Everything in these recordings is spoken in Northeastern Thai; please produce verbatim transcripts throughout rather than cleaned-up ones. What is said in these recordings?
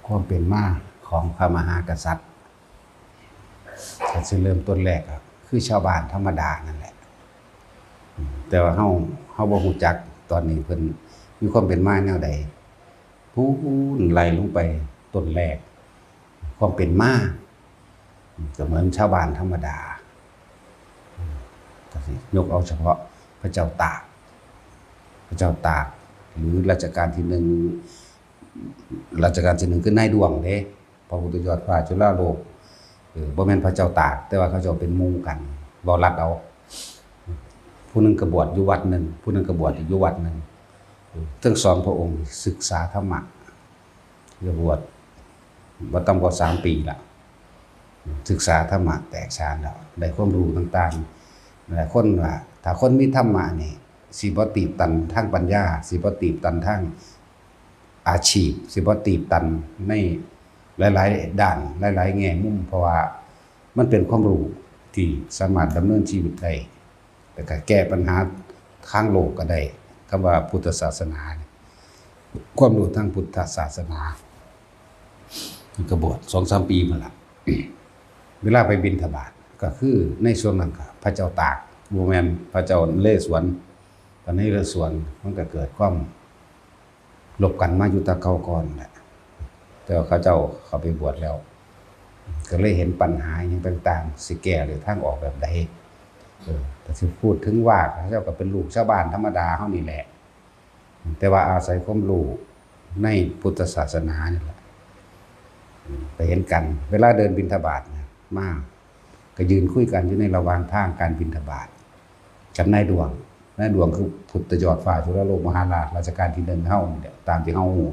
ความเป็นมาของพระมหากษัตริย์ ก็สิเริ่มต้นแรกก็คือชาวบ้านธรรมดานั่นแหละ อืม แต่ว่าเฮา เฮาบ่ฮู้จักตอนนี้เพิ่นมีความเป็นมาแนวใด พู้นไล่ลงไปต้นแรก ความเป็นมา อืม ก็เหมือนชาวบ้านธรรมดา อืม ก็สิยกเอาเฉพาะพระเจ้าตาก พระเจ้าตาก หรือรัชกาลที่หนึ่ง รัชกาลที่หนึ่งคือนายดวงเด้ พระพุทธยอดฟ้าจุฬาโลก เออ บ่แม่นพระเจ้าตาก แต่ว่าเขาเจ้าเป็นหมู่กัน เว้าลัดเอา ผู้หนึ่งก็บวชอยู่วัดหนึ่ง ผู้หนึ่งก็บวชอีกอยู่วัดหนึ่ง เออ ทั้งสองพระองค์ศึกษาธรรมะ ก็บวชบ่ต่ำกว่าสามปีละ ศึกษาธรรมะแตกฉานแล้ว ได้ความรู้ต่างๆ หลายคนว่า ถ้าคนมีธรรมะนี่ สิบ่ตีบตันทางปัญญา สิบ่ตีบตันทางอาชีพ สิบ่ตีบตันในหลายๆ ด้าน หลายๆ แง่มุม เพราะว่ามันเป็นความรู้ที่สามารถดำเนินชีวิตได้ แล้วก็แก้ปัญหาทางโลกก็ได้ คำว่าพุทธศาสนาเนี่ย ความรู้ทางพุทธศาสนา ก็บวชสองสามปีมาละ เวลาไปบิณฑบาตก็คือในช่วงนั้นก็พระเจ้าตาก บ่แม่นพระเจ้านเรศวร พระนเรศวรมันก็เกิดความรบกันมาอยู่แต่เก่าก่อนแหละ แต่ว่าเขาเจ้าเข้าไปบวชแล้ว ก็เลยเห็นปัญหาอหย่างต่างๆ สิแก้หรือทางออกแบบใด เออ แต่สิพูดถึงว่าเขาเจ้าก็เป็นลูกชาวบ้านธรรมดาเฮานี่แหละ แต่ว่าอาศัยความรู้ในพุทธศาสนานี่แหละ อืม ไปเห็นกัน เวลาเดินบิณฑบาตนะ มา ก็ยืนคุยกันอยู่ในระหว่างทางการบิณฑบาต กับนายดวง นายดวงคือพุทธยอดฟ้าจุฬาโลกมหาราช รัชกาลที่หนึ่งเฮานี่แหละ ตามที่เฮาฮู้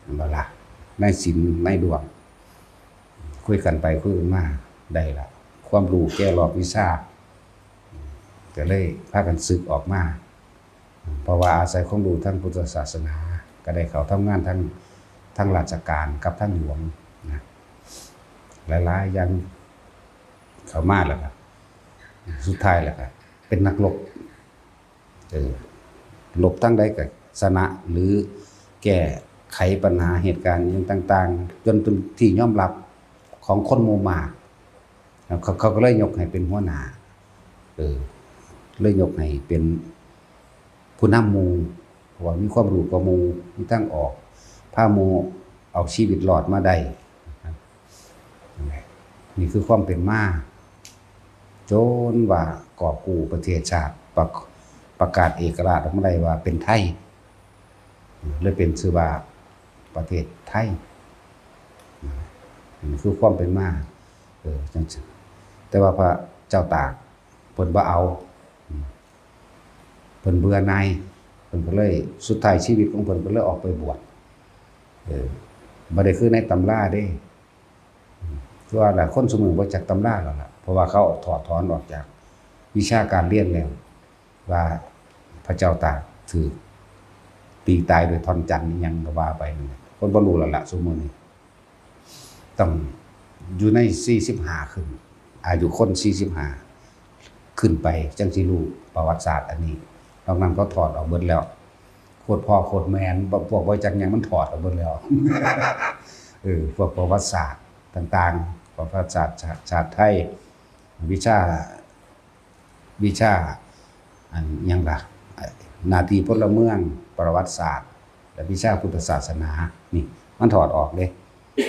เห็นบ่ล่ะ นายสิน นายดวง คุยกันไปคุยกันมา ได้ละ ความรู้แก่รอบวิชา ก็เลยพากันสึกออกมา เพราะว่าอาศัยความรู้ทางพุทธศาสนา ก็ได้เข้าทำงานทั้ง ทั้งราชการกับทั้งหลวงนะ หลายๆ อย่างเข้ามาแล้วก็ สุดท้ายแล้วก็เป็นนักรบ เออ รบทางใดก็ชนะ หรือแก้ไขปัญหาเหตุการณ์อหย่างต่างๆ จนเป็นที่ยอมรับของคนหมู่มาก แล้วเขา เขาก็เลยยกให้เป็นหัวหน้า เออ เลยยกให้เป็นผู้นำหมู่ เพราะว่ามีความรู้กว่าหมู่ มีทางออก พาหมู่เอาชีวิตรอดมาได้ นี่คือความเป็นมา จนว่ากอบกู้ประเทศชาติ ประ- ประกาศเอกราชออกมาได้ว่าเป็นไทย เลยเป็นชื่อว่าประเทศไทย นี่คือความเป็นมา เออ จังซี้ แต่ว่าพระเจ้าตากเพิ่นบ่เอา เพิ่นเบื่อหน่าย เพิ่นก็เลย สุดท้ายชีวิตของเพิ่นก็เลยออกไปบวช เออ บ่ได้คือในตำราเด้ คือว่าล่ะ คนซุมื้อบ่จักตำราแล้วล่ะ เพราะว่าเขาถอดถอนออกจากวิชาการเรียนแล้ว ว่าพระเจ้าตากถูกตีตายด้วยท่อนจันทร์อิหยังก็ว่าไปนั่นแหละ คนบ่รู้แล้วล่ะซุมื้อนี้ ต้องอยู่ในสี่สิบห้าขึ้น อายุคนสี่สิบห้าขึ้นไป จั่งสิรู้ประวัติศาสตร์อันนี้ นอกนั้นเขาถอดออกเบิดแล้ว โคตรพ่อโคตรแม่น พวกบ่จักหยังมันถอดออกเบิดแล้ว เออ พวกประวัติศาสตร์ต่างๆ ประวัติศาสตร์ชา- ชาติไทย วิชา วิชา อันหยังล่ะ หน้าที่พลเมือง ประวัติศาสตร์ และวิชาพุทธศาสนา นี่ มันถอดออกเด้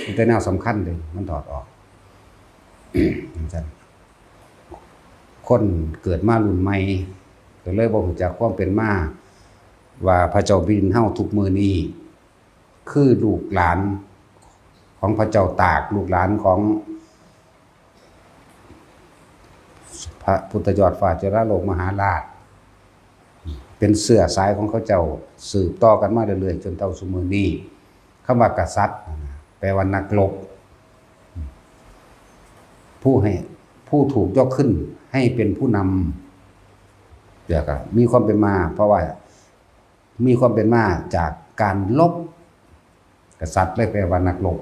มีแต่แนวสำคัญเลย มันถอดออก จั่งซั้น คนเกิดมารุ่นใหม่ ก็เลยบ่รู้จักความเป็นมา ว่าพระเจ้าแผ่นดินเฮาทุกมื้อนี้ คือลูกหลานของพระเจ้าตาก ลูกหลานของพระพุทธยอดฟ้าจุฬาโลกมหาราช เป็นเชื้อสายของเขาเจ้าสืบต่อกันมาเรื่อยๆ จนเท่าซุมื้อนี้ คำว่ากษัตริย์ แปลว่านักรบ ผู้ให้- ผู้ถูกยกขึ้นให้เป็นผู้นำ เดี๋ยวก็มีความเป็นมา เพราะว่ามีความเป็นมาจากการรบ กษัตริย์เลยแปลว่านักรบ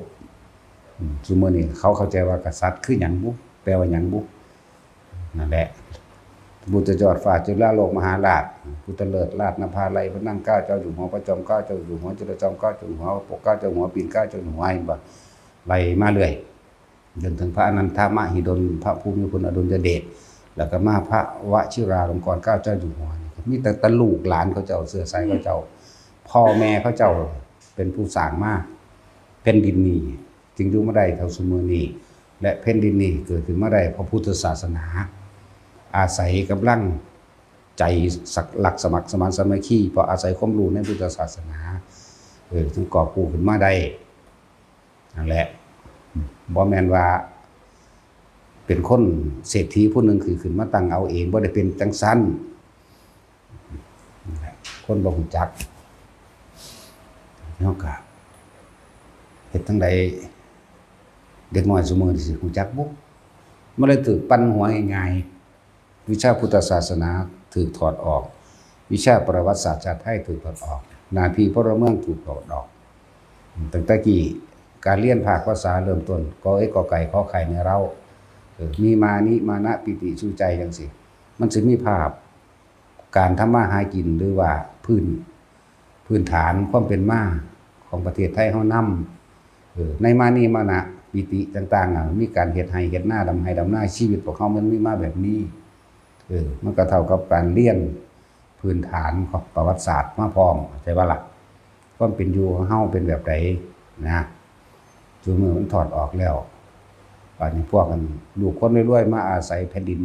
อืม ซุมื้อนี้เขาเข้าใจว่ากษัตริย์คือหยังบุ แปลว่าหยังบุ นั่นแหละ บุตรยอดฟ้าจุฬาโลกมหาราช พุทธเลิศราชนภาลัย พระนั่งเกล้าเจ้าอยู่หัว พระจอมเกล้าเจ้าอยู่หัว จุลจอมเกล้าเจ้าอยู่หัว ปกเกล้าเจ้าอยู่หัว ปิ่นเกล้าเจ้าอยู่หัว เห็นบ่ ไล่มาเรื่อย จนถึงพระอนันทมหิดล พระภูมิพลอดุลยเดช แล้วก็มาพระวชิราลงกรณ์เกล้าเจ้าอยู่หัว นี่ก็มีแต่ตะลูกหลานเขาเจ้า เสื้อสายเขาเจ้า พ่อแม่เขาเจ้าเป็นผู้สร้างมา แผ่นดินนี้จึงอยู่มาได้เท่าซุมื้อนี้ และแผ่นดินนี้เกิดขึ้นมาได้เพราะพุทธศาสนา อาศัยกำลังใจสัก รักสมัครสมานสามัคคี เพราะอาศัยความรู้ในพุทธศาสนา เออ จึงกอบกู้ขึ้นมาได้ นั่นแหละ บ่แม่นว่าเป็นคนเศรษฐีผู้หนึ่งคือขึ้นมาตั้งเอาเอง บ่ได้เป็นจังซั้น คนบ่ฮู้จัก เฮาก็เฮ็ดจั่งใด เด็กน้อยซุมื้อนี้สิฮู้จักบ่ มันเลยถูกปั่นหัวง่ายๆ วิชาพุทธศาสนาถูกถอดออก วิชาประวัติศาสตร์ชาติไทยถูกถอดออก หน้าที่พลเมืองถูกถอดออก ตั้งแต่กี้การเรียนภาคภาษาเริ่มต้น กอเอ็ก กอไก่ ขอไข่ ในเร้า เออ มีมานิ มานะ ปีติ สุใจ จังซี้ มันสิมีภาพการทำมาหากิน หรือว่าพื้น พื้นฐานความเป็นมาของประเทศไทยเฮานำ เออ ในมานิ มานะ ปีติ ต่างๆ อะ มีการเฮ็ดไร่เฮ็ดนา ดำไร่ดำนา ชีวิตพวกเฮามันมีมาแบบนี้ เออ มันก็เท่ากับการเรียนพื้นฐานของประวัติศาสตร์มาพร้อม เข้าใจบ่ล่ะ ความเป็นอยู่ของเฮาเป็นแบบใดนะ ซุมื้อมันถอดออกแล้ว บาดนี้พวกกันลูกคนรวยๆ มาอาศัยแผ่นดิน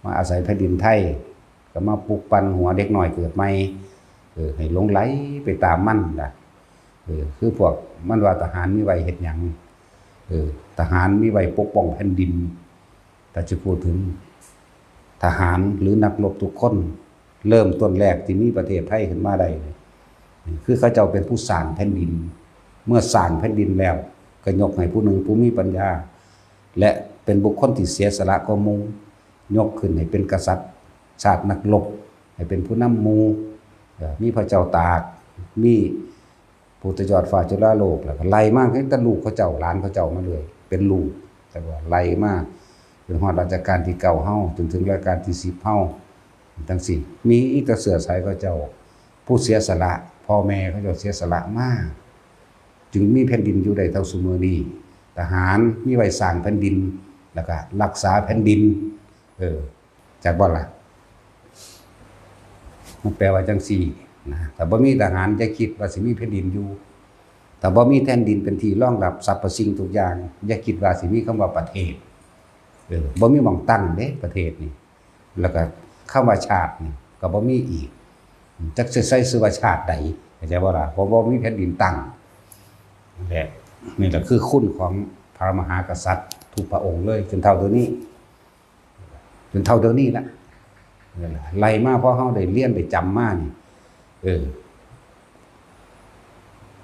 มาอาศัยแผ่นดินไทย ก็มาปลุกปั่นหัวเด็กน้อยเกิดใหม่ เออ ให้หลงใหลไปตามมันล่ะ เออ คือพวกมันว่าทหารมีไว้เฮ็ดหยัง เออ ทหารมีไว้ปกป้องแผ่นดิน ถ้าจะพูดถึงทหารหรือนักรบทุกคน เริ่มต้นแรกที่มีประเทศไทยขึ้นมาได้เนี่ย คือเขาเจ้าเป็นผู้สร้างแผ่นดิน เมื่อสร้างแผ่นดินแล้ว ก็ยกให้ผู้หนึ่งผู้มีปัญญา และเป็นบุคคลที่เสียสละกว่าหมู่ ยกขึ้นให้เป็นกษัตริย์ชาตินักรบ ให้เป็นผู้นำหมู่ เอ่อ มีพระเจ้าตาก มีพุทธยอดฟ้าจุฬาโลก แล้วก็ไล่มาตั้งแต่ลูกเขาเจ้า หลานเขาเจ้ามาเลย เป็นลูก แต่ว่าไล่มาจนฮอดรัชกาลที่เก้าเฮา จนถึงรัชกาลที่สิบเฮา จังซี้ มีอีกแต่เสื้อสายเขาเจ้า ผู้เสียสละ พ่อแม่เขาเจ้าเสียสละมา จึงมีแผ่นดินอยู่ได้เท่าซุมื้อนี้ ทหารมีไว้สร้างแผ่นดิน แล้วก็รักษาแผ่นดิน เออ จักบ่ล่ะ มันแปลว่าจังซี้นะ ถ้าบ่มีทหารอย่าคิดว่าสิมีแผ่นดินอยู่ ถ้าบ่มีแผ่นดินเป็นที่รองรับสรรพสิ่งทุกอย่าง อย่าคิดว่าสิมีคำว่าประเทศ เออ บ่มีหม่องตั้งเด้ประเทศนี่ แล้วก็คำว่าชาตินี่ก็บ่มีอีก จักสิใช้ชื่อว่าชาติใด เข้าใจบ่ล่ะ เพราะบ่มีแผ่นดินตั้ง นี่แหละ นี่แหละคือคุณของพระมหากษัตริย์ทุกพระองค์เลย จนเท่าเดี๋ยวนี้ จนเท่าเดี๋ยวนี้ละ นั่นแหละ ไล่มา พอเฮาได้เรียนได้จำมานี่ เออ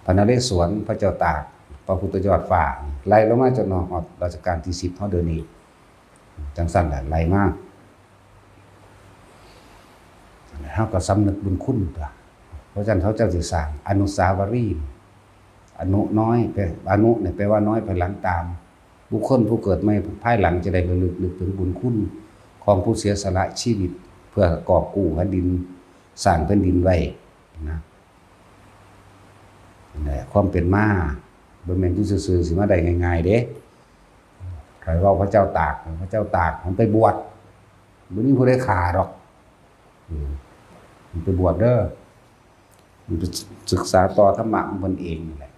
พระนเรศวร พระเจ้าตาก พระพุทธยอดฟ้า ไล่ลงมาจนฮอดรัชกาลที่สิบเฮาเดี๋ยวนี้ จังซั่นแหละ ไล่มา เฮาก็สำนึกบุญคุณตั๊ว เพราะฉะนั้นเขาเจ้าสิสร้างอนุสาวรีย์ อนุน้อย แปล อนุเนี่ยแปลว่าน้อย ภายหลังตาม บุคคลผู้เกิดใหม่ภายหลังจะได้ระลึกนึกถึงบุญคุณของผู้เสียสละชีวิต เพื่อกอบกู้แผ่นดิน สร้างแผ่นดินไว้นะ นั่นแหละ ความเป็นมา บ่แม่นอยู่ซื่อๆ สิมาได้ง่ายๆ เด้ ใครเว้าพระเจ้าตาก พระเจ้าตากมันไปบวช บ่มีผู้ใดฆ่าดอก อืม มันไปบวชเด้อ มันไปศึกษาต่อธรรมะของเพิ่นเองนี่แหละ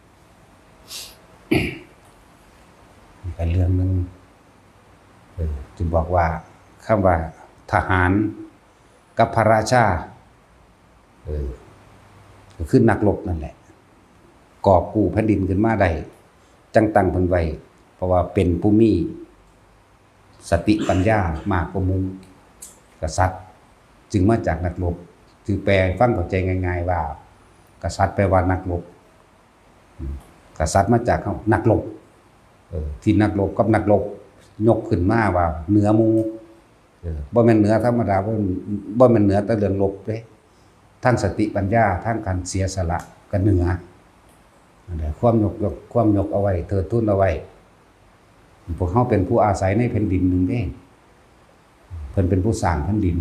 นี่ก็เรื่องหนึ่ง เออ จึงบอกว่าคำว่าทหารกับพระราชา เออ ก็คือนักรบนั่นแหละ กอบกู้แผ่นดินขึ้นมาได้ จังตั้งเพิ่นไว้ เพราะว่าเป็นผู้มีสติปัญญามากกว่าหมู่ กษัตริย์จึงมาจากนักรบ จึงแปลฟังเข้าใจง่ายๆ ว่า กษัตริย์แปลว่านักรบ อืม กษัตริย์มาจากนักรบ เออ ที่นักรบกับนักรบยกขึ้นมาว่าเหนือหมู่ เออ บ่แม่นเหนือธรรมดา บ่ บ่แม่นเหนือแต่เรื่องรบเด้ ทั้งสติปัญญา ทั้งการเสียสละก็เหนือ นั่นแหละ ความยก ยก ความยกเอาไว้ เทิดทูนเอาไว้ พวกเฮาเป็นผู้อาศัยในแผ่นดินหนึ่งเด้ เพิ่นเป็นผู้สร้างแผ่นดิน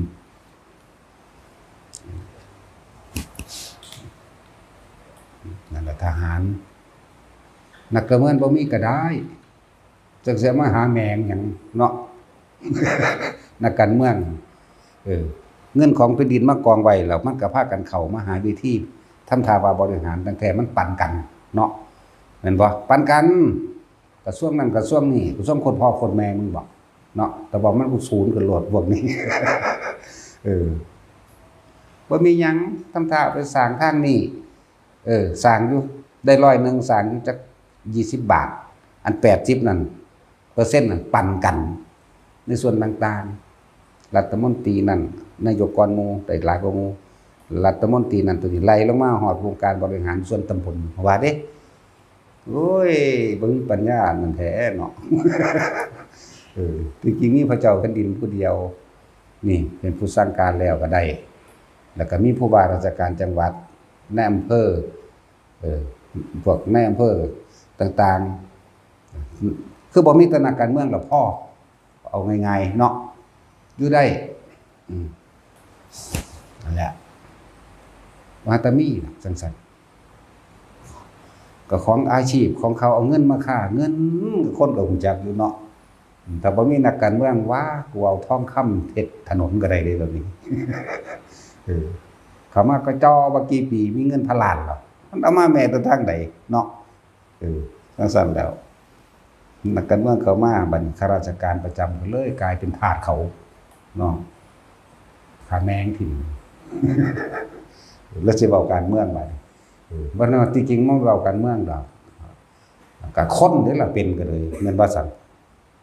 นั่นแหละทหาร นักการเมืองบ่มีก็ได้ จักสิมาหาแมงหยังเนาะ นักการเมือง เออ เงินของแผ่นดินมากองไว้แล้ว มันก็พากันเข้ามาหาวิธีทำท่าว่าบริหาร ตั้งแต่มันปันกันเนาะ แม่นบ่ ปันกัน กระทรวงนั้นกระทรวงนี้ กระทรวงโคตรพ่อโคตรแม่มึงบอกเนาะ แต่ว่ามันอุดศูนย์กันโลดพวกนี้ เออ บ่มีหยัง ทำท่าไปสร้างทางนี้ เออ สร้างอยู่ ได้ร้อยหนึ่ง สร้างอยู่จักยี่สิบบาท อันแปดสิบนั่น เปอร์เซ็นต์นั่นปันกัน ในส่วนต่างๆ รัฐมนตรีนั่น นายกก่อนหมู่ ได้หลายกว่าหมู่ รัฐมนตรีนั่นตัวนี้ไล่ลงมาฮอดองค์การบริหารส่วนตำบล ว่าเด้ โอ้ย บ่มีปัญญาอันนั้นแท้เนาะ เออ ที่จริงมีพระเจ้าแผ่นดินผู้เดียว นี่เป็นผู้สั่งการแล้วก็ได้ แล้วก็มีผู้ว่าราชการจังหวัด นายอำเภอ เออ พวกนายอำเภอต่างๆ คือบ่มีแต่นักการเมืองละพอ เอาง่ายๆ เนาะ อยู่ได้ อืม นั่นแหละ ว่าแต่มีล่ะ จังซั่น ก็ของอาชีพของเขา เอาเงินมาฆ่าเงิน คนก็รู้จักอยู่เนาะ ถ้าบ่มีนักการเมือง ว่ากูเอาทองคำเฮ็ดถนนก็ได้เด้ แบบนี้ เออ เขามาก็จอว่ากี่ปี มีเงินพันล้านแล้ว มันเอามาแม่แต่ทางใดเนาะ เออ จังซั่นแล้ว นักการเมืองเข้ามา บัดนี้ข้าราชการประจำก็เลยกลายเป็นทาสเขาเนาะ ฆ่าแมงถิ่ม แล้วสิเว้าการเมืองบัดนี้ เออ บ่แม่นว่าที่จริงมาเว้าการเมืองดอก ก็คนนี่ล่ะเป็นก็เลย แม่นบ่ซั่น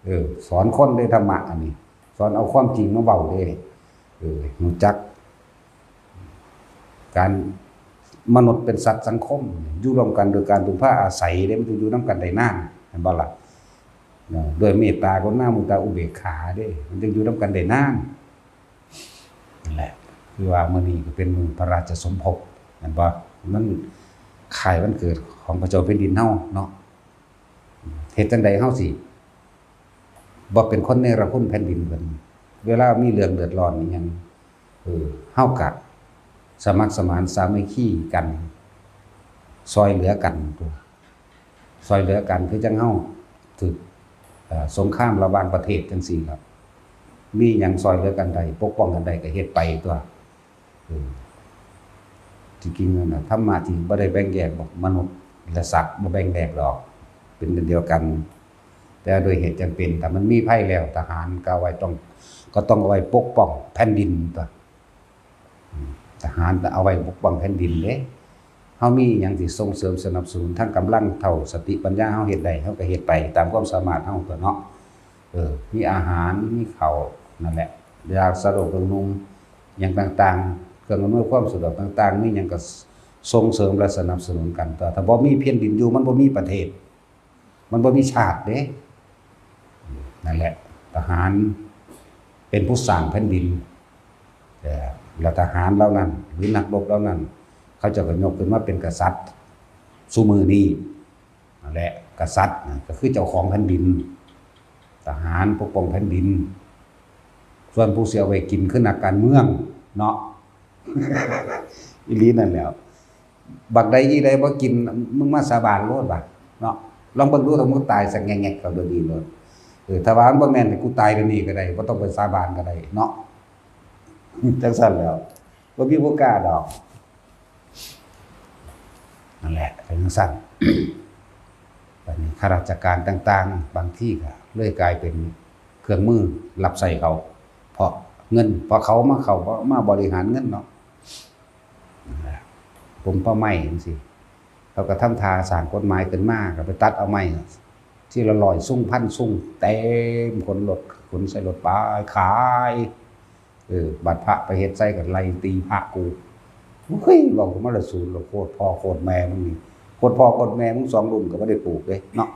เออ สอนคนได้ธรรมะอันนี้ สอนเอาความจริงมาเว้าเด้ เออ รู้จัก การ มนุษย์เป็นสัตว์สังคม อยู่ร่วมกันโดยการพึ่งพาอาศัยเด้ มันจะอยู่นำกันได้นาน แม่นบ่ล่ะ เนาะ ด้วยเมตตากรุณามุทิตาอุเบกขาเด้ มันจึงอยู่นำกันได้นาน นั่นแหละ คือว่ามื้อนี้ก็เป็นมื้อพระราชสมภพ แม่นบ่ มันคล้ายวันเกิดของพระเจ้าแผ่นดินเฮาเนาะ เฮ็ดจั่งใดเฮาสิบ่เป็นคนเนรคุณแผ่นดินเพิ่น เวลามีเรื่องเดือดร้อนอิหยัง เออ เฮากะสมัครสมานสามัคคีกัน ซอยเหลือกันตัว ซอยเหลือกันคือจั่งเฮาถืก เอ่อ สงครามระหว่างประเทศจั่งซี้ล่ะ มีหยังซอยเหลือกันได้ ปกป้องกันได้ก็เฮ็ดไปตัว เออ ที่จริงนั่นน่ะ ธรรมะที่บ่ได้แบ่งแยกดอก มนุษย์และสัตว์บ่แบ่งแยกดอก เป็นอันเดียวกัน แต่โดยเหตุจำเป็น ถ้ามันมีภัยแล้ว ทหารก็เอาไว้ต้อง ก็ต้องเอาไว้ปกป้องแผ่นดินตัว อืม ทหารก็เอาไว้ปกป้องแผ่นดินเด้ เฮามีหยังที่ส่งเสริมสนับสนุนทางกำลังเท่าสติปัญญาเฮาเฮ็ดได้ เฮาก็เฮ็ดไปตามความสามารถเฮาตัวเนาะ เออ มีอาหาร มีข้าว นั่นแหละ ยาสลบบำรุง หยังต่างๆ เครื่องอำนวยความสะดวกต่างๆ มีหยังก็ส่งเสริมและสนับสนุนกัน แต่ถ้าบ่มีแผ่นดินอยู่ มันบ่มีประเทศ มันบ่มีชาติเด้ นั่นแหละ ทหารเป็นผู้สร้างแผ่นดิน เอ่อ แล้วทหารเหล่านั้น หรือนักรบเหล่านั้น เขาเจ้าก็ยกขึ้นมาเป็นกษัตริย์ ซุมื้อนี้ นั่นแหละ กษัตริย์น่ะก็คือเจ้าของแผ่นดิน ทหารปกป้องแผ่นดิน ส่วนผู้สิเอาไว้กินคือนักการเมืองเนาะ อีหลีนั่นแหล้ว บักใดอีใดบ่กิน มึงมาสาบานโลดบัดเนาะ ลองเบิ่งดู ถ้ามึงตายสักแงกๆ เข้าเดี๋ยวนี้โลด เออ ถ้าว่ามันบ่แม่นให้กูตายเดี๋ยวนี้ก็ได้ บ่ต้องไปสาบานก็ได้เนาะ จั่งซั่นแหล้ว บ่มีผู้กล้าดอก นั่นแหละ เป็นจั่งซั่น บัดนี้ข้าราชการต่างๆ บางทีก็เลยกลายเป็นเครื่องมือรับใช้เขา เพราะเงิน เพราะเขามา เขามาบริหารเงินเนาะ นั่นแหละ กรมป่าไม้จั่งซี้ เขาก็ทำท่าสร้างกฎหมายขึ้นมา ก็ไปตัดเอาไม้ทีละร้อยซุ่ง พันซุ่ง เต็มขนรถ ขนใส่รถไปขาย เออ บัดพระไปเฮ็ดใส่ก็ไล่ตีพระกู เฮ้ย เว้ากับมันละศูนย์ละ โคตรพ่อโคตรแม่มึงนี่ โคตรพ่อโคตรแม่มึงสองรุ่นก็บ่ได้ปลูกเด้เนาะ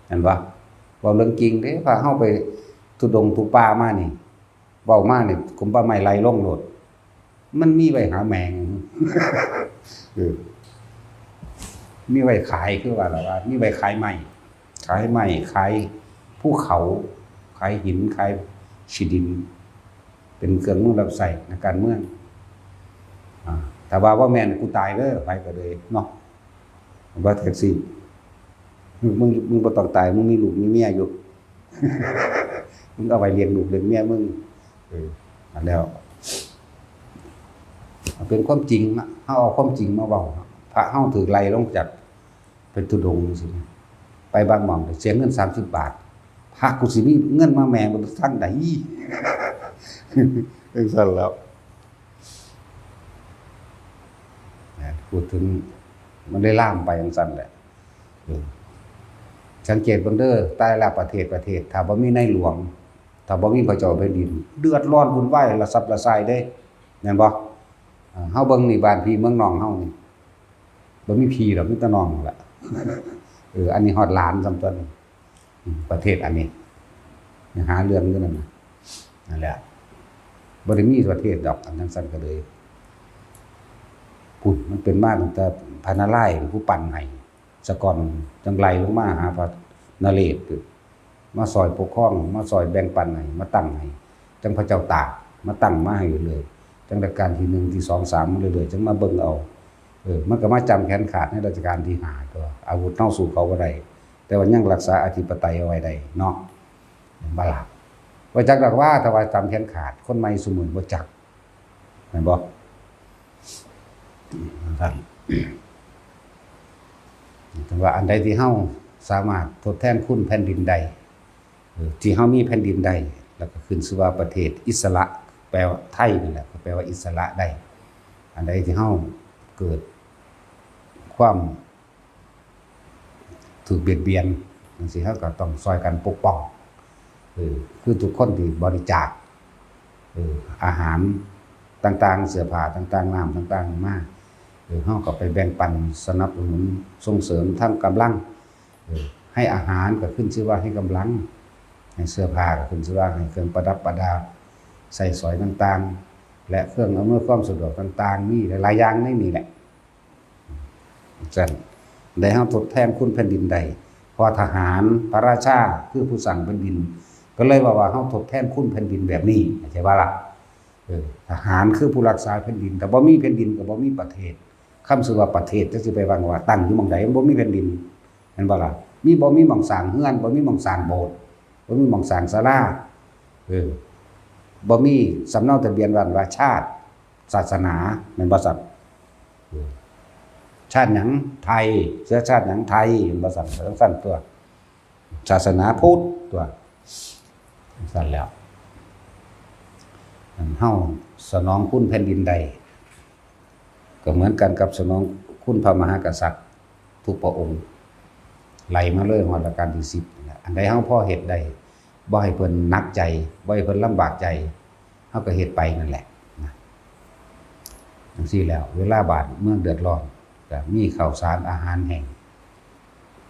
เห็นบ่ เว้าเรื่องจริงเด้ พาเฮาไปทุดงค์ทุป่ามานี่ เว้ามานี่ กรมป่าไม้ไล่ลงโลด มันมีไว้หาแมง เออ มีไว้ขาย คือว่าล่ะว่า มีไว้ขายไม้ ขายไม้ ขายภูเขา ขายหิน ขายขี้ดิน เป็นเครื่องมือรับใช้ในการเมือง อ่า ถ้าว่าบ่แม่นกูตายเด้อ ไผก็เลยเนาะ ว่าแท็กซี่ มึง มึง มึงบ่ต้องตาย มึงมีลูกมีเมียอยู่ มึงเอาไว้เลี้ยงลูกเลี้ยงเมียมึง เออ อันแล้ว เป็นความจริงนะ เฮาเอาความจริงมาเว้า พระเฮาถูกไล่ลงจาก เป็นธุดงค์จังซี้ ไปบางหม่องเสียเงินสามสิบบาท พระกูสิมีเงินมาแหม่บ่ทางใด จังซั่นแล้ว นะ พูดถึงมันได้ลามไปจังซั่นแหละ เออ สังเกตเบิ่งเด้อ แต่ละประเทศ ประเทศ ถ้าบ่มีในหลวง ถ้าบ่มีพระเจ้าแผ่นดิน เดือดร้อนวุ่นวายระสับระส่ายเด้ แม่นบ่ อ่า เฮาเบิ่งนี่บ้านพี่เมืองน้องเฮานี่ บ่มีพี่ดอก มีแต่น้องนั่นล่ะ เออ อันนี้ฮอดหลานซ้ำตั๊วนี่ อืม ประเทศอันนี้ หาเรื่องอยู่นั่นน่ะ นั่นแหละ บ่ได้มีประเทศดอก อันจั่งซั้นก็เลย พุ้น มันเป็นมาตั้งแต่พระนารายณ์เป็นผู้ปั้นให้ ซะก่อน จั่งไล่ลงมาหาพระนเรศวร มาซอยปกครอง มาซอยแบ่งปันให้ มาตั้งให้ จั่งพระเจ้าตาก มาตั้งมาให้เรื่อยๆ จั่งรัชกาลที่หนึ่ง ที่สอง สาม มาเรื่อยๆ จั่งมาเบิ่งเอา เออ มันก็มาจ้ำแขนขาดในรัชกาลที่ห้าตั๊ว อาวุธเฮาสู้เขาบ่ได้ แต่ว่ายังรักษาอธิปไตยเอาไว้ได้เนาะ เห็นบ่ล่ะ บ่จักดอกว่า ถ้าว่าจ้ำแขนขาด คนใหม่ซุมื้อบ่จัก แม่นบ่ นั่น ถึงว่าอันใดที่เฮาสามารถทดแทนคุณแผ่นดินได้ เออ ที่เฮามีแผ่นดินได้ แล้วก็ขึ้นชื่อว่าประเทศอิสระ แปลว่าไทยนั่นแหละ ก็แปลว่าอิสระได้ อันใดที่เฮาเกิดความถูกเบียดเบียนจั่งซี้ เฮาก็ต้องซ่อยกันปกป้อง เออ คือทุกคนที่บริจาค เออ อาหารต่างๆ เสื้อผ้าต่างๆ น้ำต่างๆ มา เออ เฮาก็ไปแบ่งปันสนับสนุนส่งเสริมทางกำลัง เออ ให้อาหารก็ขึ้นชื่อว่าให้กำลัง ให้เสื้อผ้าก็ขึ้นชื่อว่าให้เครื่องประดับประดา ใช้สอยต่างๆ และเครื่องอำนวยความสะดวกต่างๆ มีหลายๆ อย่างในนี่แหละ จั่งซั้น ได้เฮาทดแทนคุณแผ่นดินได้ เพราะว่าทหารพระราชาคือผู้สร้างแผ่นดิน ก็เลยว่า ว่าเฮาทดแทนคุณแผ่นดินแบบนี้ เข้าใจบ่ล่ะ เออ ทหารคือผู้รักษาแผ่นดิน ถ้าบ่มีแผ่นดินก็บ่มีประเทศ คำชื่อว่าประเทศจักสิไปวางว่าตั้งอยู่หม่องใด มันบ่มีแผ่นดิน แม่นบ่ล่ะ มี บ่มีหม่องสร้างเฮือน บ่มีหม่องสร้างโบสถ์ บ่มีหม่องสร้างศาลา เออ บ่มีสำเนาทะเบียนบ้านว่าชาติ ศาสนา แม่นบ่ซั่น เออ ชาติหยัง ไทย เชื้อชาติหยัง ไทย แม่นบ่ซั่น จั่งซั้นตั๊ว ศาสนาพุทธตั๊ว จั่งซั้นแล้ว อันเฮาสนองคุณแผ่นดินได้ ก็เหมือนกันกับสนองคุณพระมหากษัตริย์ทุกพระองค์ ไล่มาเลยฮอดรัชกาลที่สิบนั่นแหละ อันใดเฮาพอเฮ็ดได้ บ่ให้เพิ่นหนักใจ บ่ให้เพิ่นลำบากใจ เฮาก็เฮ็ดไปนั่นแหละนะ จั่งซี้แล้ว เวลาบ้านเมืองเดือดร้อน ก็มีข้าวสารอาหารแห้ง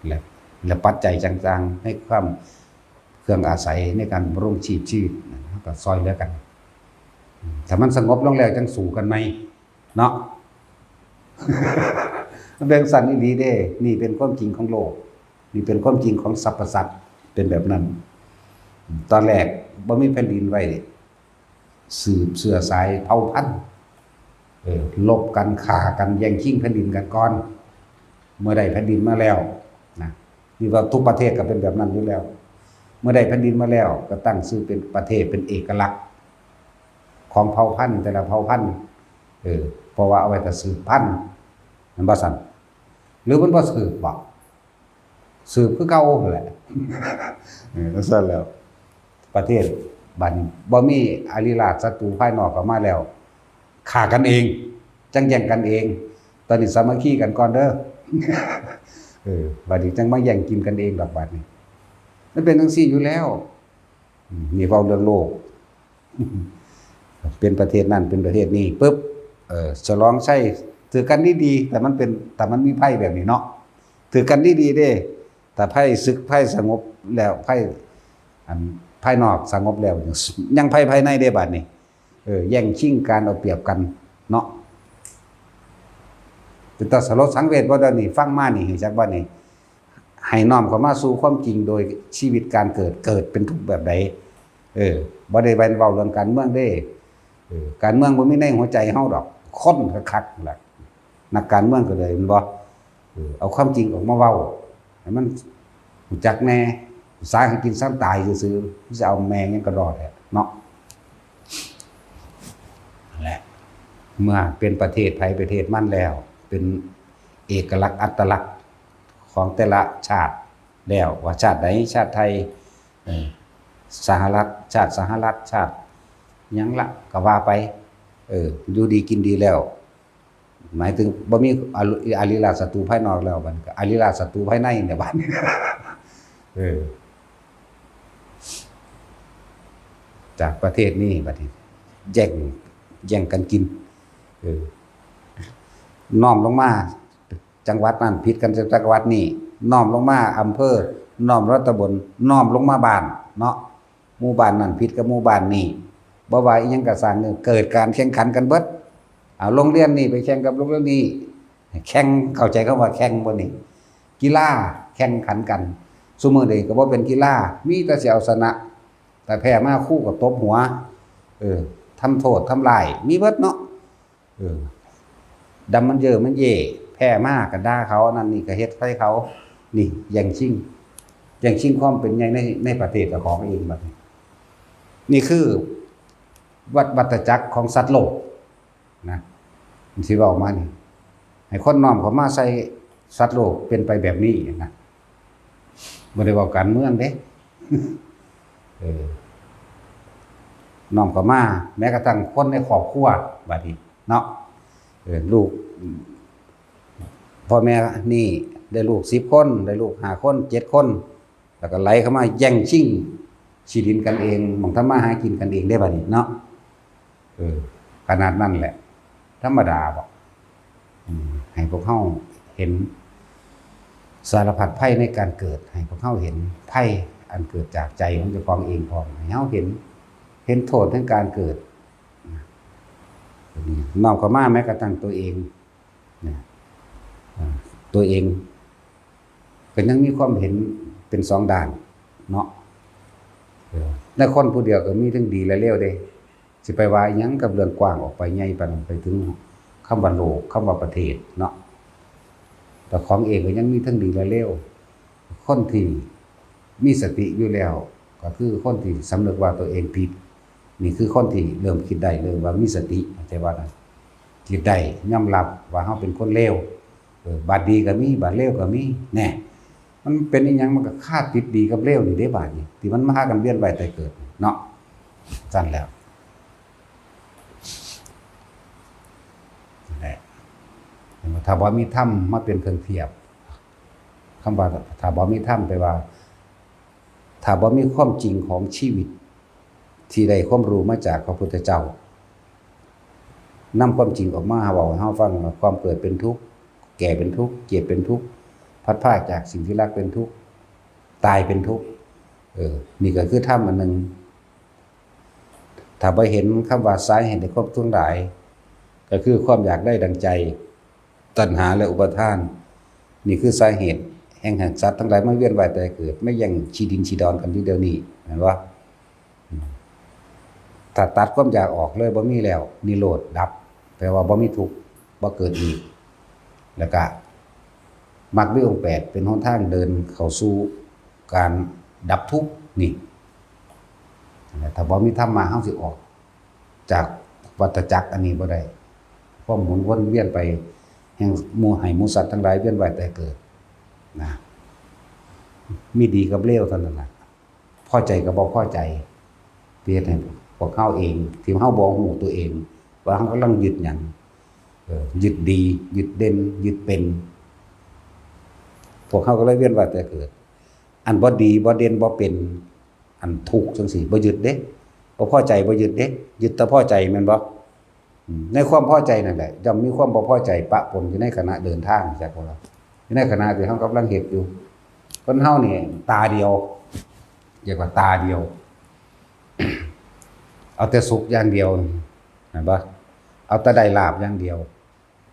และ และปัจจัยต่างๆ ในความ เครื่องอาศัยในการดำรงชีพชีวิตนะ เฮาก็ซ่อยเหลือกัน ถ้ามันสงบลงแล้วจั่งสู้กันใหม่เนาะ มันเป็นจั่งซั้นอีหลีเด้ นี่เป็นความจริงของโลก นี่เป็นความจริงของสรรพสัตว์ เป็นแบบนั้น ตอนแรกบ่มีแผ่นดินไว้ สืบเชื้อสายเผ่าพันธุ์ เออ รบกัน ฆ่ากัน แย่งชิงแผ่นดินกันก่อน เมื่อได้แผ่นดินมาแล้วนะ นี่ว่าทุกประเทศก็เป็นแบบนั้นอยู่แล้ว เมื่อได้แผ่นดินมาแล้วก็ตั้งชื่อเป็นประเทศ เป็นเอกลักษณ์ของเผ่าพันธุ์แต่ละเผ่าพันธุ์ เออ เพราะว่าเอาไว้ถ้าสืบพันธุ์ แม่นบ่ซั่น หรือมันบ่สืบบ่ สืบคือเก่าหั้นแหละ เออ จั่งซั้นแล้ว ประเทศบัดนี้บ่มีอริราชศัตรูภายนอกเข้ามาแล้ว ฆ่ากันเอง จั่งแย่งกันเอง ตอนนี้สามัคคีกันก่อนเด้อ เออ บัดนี้จั่งมาแย่งกินกันเองดอกบัดนี้ มันเป็นจั่งซี้อยู่แล้ว อืม นี่เว้าเรื่องโลก เป็นประเทศนั่น เป็นประเทศนี้ปุ๊บ เออ ฉลองชัย ถือกันดีๆ แต่มันเป็น แต่มันมีภัยแบบนี้เนาะ ถือกันดีๆ เด้ แต่ภัยศึกภัยสงบแล้ว ภัย อันภายนอกสงบแล้ว ยังภัยภายในเด้บัดนี้ เออ แย่งชิงกันเอาเปรียบกันเนาะ เป็นตาสลดสังเวชบ่เดี๋ยวนี้ ฟังมานี่ จักว่านี่ ให้น้อมเข้ามาสู่ความจริงโดยชีวิตการเกิด เกิดเป็นทุกข์แบบใด เออ บ่ได้แม่นเว้าเรื่องการเมืองเด้ เออ การเมืองบ่มีในหัวใจเฮาดอก คนคักๆนั่นล่ะ นักการเมืองก็เลย แม่นบ่ เออ เอาความจริงออกมาเว้า ให้มันรู้จักแหน่ สร้างให้กินสร้างตายซื่อๆ สิเอาแม่งหยังกะดอแท้เนาะ นั่นแหละ เมื่อเป็นประเทศไผประเทศมันแล้ว เป็นเอกลักษณ์อัตลักษณ์ของแต่ละชาติแล้ว ว่าชาติใด ชาติไทย เออ สหรัฐ ชาติสหรัฐ ชาติหยังละก็ว่าไป เออ อยู่ดีกินดีแล้ว หมายถึงบ่มีอาริ อาริราชศัตรูภายนอกแล้ว บัดนี้ก็อาริราชศัตรูภายในเนี่ย บัดนี้ เออ จากประเทศนี้ บัดนี้ แย่ง แย่งกันกิน เออ น้อมลงมา จังหวัดนั้นผิดกันกับจังหวัดนี้ น้อมลงมาอำเภอ น้อมลงตำบล น้อมลงมาบ้านเนาะ หมู่บ้านนั้นผิดกับหมู่บ้านนี้ บ่ว่าอิหยังก็ซ่าง เกิดการแข่งขันกันเบิด เอาโรงเรียนนี้ไปแข่งกับโรงเรียนนี้ แข่ง เข้าใจคำว่าแข่งบ่นี่ กีฬาแข่งขันกัน ซุมื้อนี้ก็บ่เป็นกีฬา มีแต่สิเอาชนะ แต่แพ้มาครูก็ตบหัว เออ ทำโทษ ทำร้าย มีเบิดเนาะ เออ ดำมันเยอะมันเย่ แพ้มาก็ด่าเขา นั่นนี่ก็เฮ็ดใส่เขา นี่แย่งชิง แย่งชิงความเป็นใหญ่ใน ในประเทศเจ้าของเองบัดนี้ นี่คือวัฏ วัฏจักรของสัตว์โลกนะ มันสิเว้ามานี่ ให้คนน้อมเข้ามาใส่สัตว์โลกเป็นไปแบบนี้นะ บ่ได้เว้าการเมืองเด้ เออ น้อมเข้ามา แม้กระทั่งคนในครอบครัว บัดนี้เนาะ เออ ลูก พ่อแม่นี่ได้ลูกสิบคน ได้ลูกห้าคน เจ็ดคน แล้วก็ไหลเข้ามาแย่งชิงที่ดินกันเอง หม่องทำมาหากินกันเองได้บัดนี้เนาะ เออ ขนาดนั้นแหละ ธรรมดาบ่ อืม ให้พวกเฮาเห็นสารพัดภัยในการเกิด ให้พวกเฮาเห็นภัยอันเกิดจากใจของเจ้าของเองพร้อม ให้เฮาเห็น เห็นโทษแห่งการเกิด น้อมเข้ามาแม้กระทั่งตัวเอง นะ อ่า ตัวเอง ก็ยังมีความเห็นเป็นสองด้านเนาะ เออ ในคนผู้เดียวก็มีทั้งดีและเลวเด้ สิไปว่าอิหยังกับเรื่องกว้างออกไปใหญ่ปานนั้น ไปถึงคำว่าโลก คำว่าประเทศเนาะ แต่ของเองก็ยังมีทั้งดีและเลว คนที่มีสติอยู่แล้ว ก็คือคนที่สำนึกว่าตัวเองผิด นี่คือคนที่เริ่มคิดได้ เริ่มว่ามีสติ เข้าใจบ่นะ คิดได้ ยอมรับว่าเฮาเป็นคนเลว เออ บาดดีก็มี บาดเลวก็มี แน่ มันเป็นอิหยัง มันก็คาติดดีกับเลวนี่เด้ บาดนี้ ที่มันมาหากันเวียนว่ายตายเกิดเนาะ ซั่นแล้ว นั่นแหละ ถ้าบ่มีธรรมมาเป็นเครื่องเทียบ คำว่าถ้าบ่มีธรรมแปลว่า ถ้าบ่มีความจริงของชีวิต ที่ได้ความรู้มาจากพระพุทธเจ้า นำความจริงออกมาเว้าให้เฮาฟังว่าความเกิดเป็นทุกข์ แก่เป็นทุกข์ เจ็บเป็นทุกข์ พลัดพรากจากสิ่งที่รักเป็นทุกข์ ตายเป็นทุกข์ เออ นี่ก็คือธรรมอันหนึ่ง ถ้าบ่เห็นคำว่าสาเหตุแห่งความทุกข์ทั้งหลาย ก็คือความอยากได้ดังใจ ตัณหาและอุปาทาน นี่คือสาเหตุแห่งให้สัตว์ทั้งหลายมาเวียนว่ายตายเกิด มาแย่งที่ดินที่ดอนกันอยู่เดี๋ยวนี้ เห็นบ่ อืม ถ้าตัดความอยากออกเลย บ่มีแล้ว นิโรธดับ แปลว่าบ่มีทุกข์ บ่เกิดอีก แล้วก็มรรคมีองค์แปดเป็นหนทางเดินเข้าสู่การดับทุกข์นี่ ถ้าบ่มีธรรมะ เฮาสิออกจากวัฏจักรอันนี้บ่ได้ ความหมุนวนเวียนไปแห่งหมู่ ให้หมู่สัตว์ทั้งหลายเวียนว่ายตายเกิดนะ มีดีกับเลวเท่านั้นล่ะ พอใจกับบ่พอใจ ที่เฮ็ดให้พวกเฮาเอง ที่เฮาบ่ฮู้ตัวเอง ว่าเฮากำลังยึดหยัง เออ ยึดดี ยึดเด่น ยึดเป็น พวกเฮาก็เลยเวียนว่ายตายเกิด อันบ่ดี บ่เด่น บ่เป็น อันทุกข์จังซี้ บ่ยึดเด้ บ่พอใจ บ่ยึดเด้ ยึดแต่พอใจแม่นบ่ อืม ในความพอใจนั่นแหละ ย่อมมีความบ่พอใจปะปนอยู่ในขณะเดินทาง จักว่า อยู่ในขณะที่เฮากำลังเฮ็ดอยู่ คนเฮานี่ตาเดียว เรียกว่าตาเดียว เอาแต่สุขอย่างเดียว เห็นบ่ เอาแต่ได้ลาภอย่างเดียว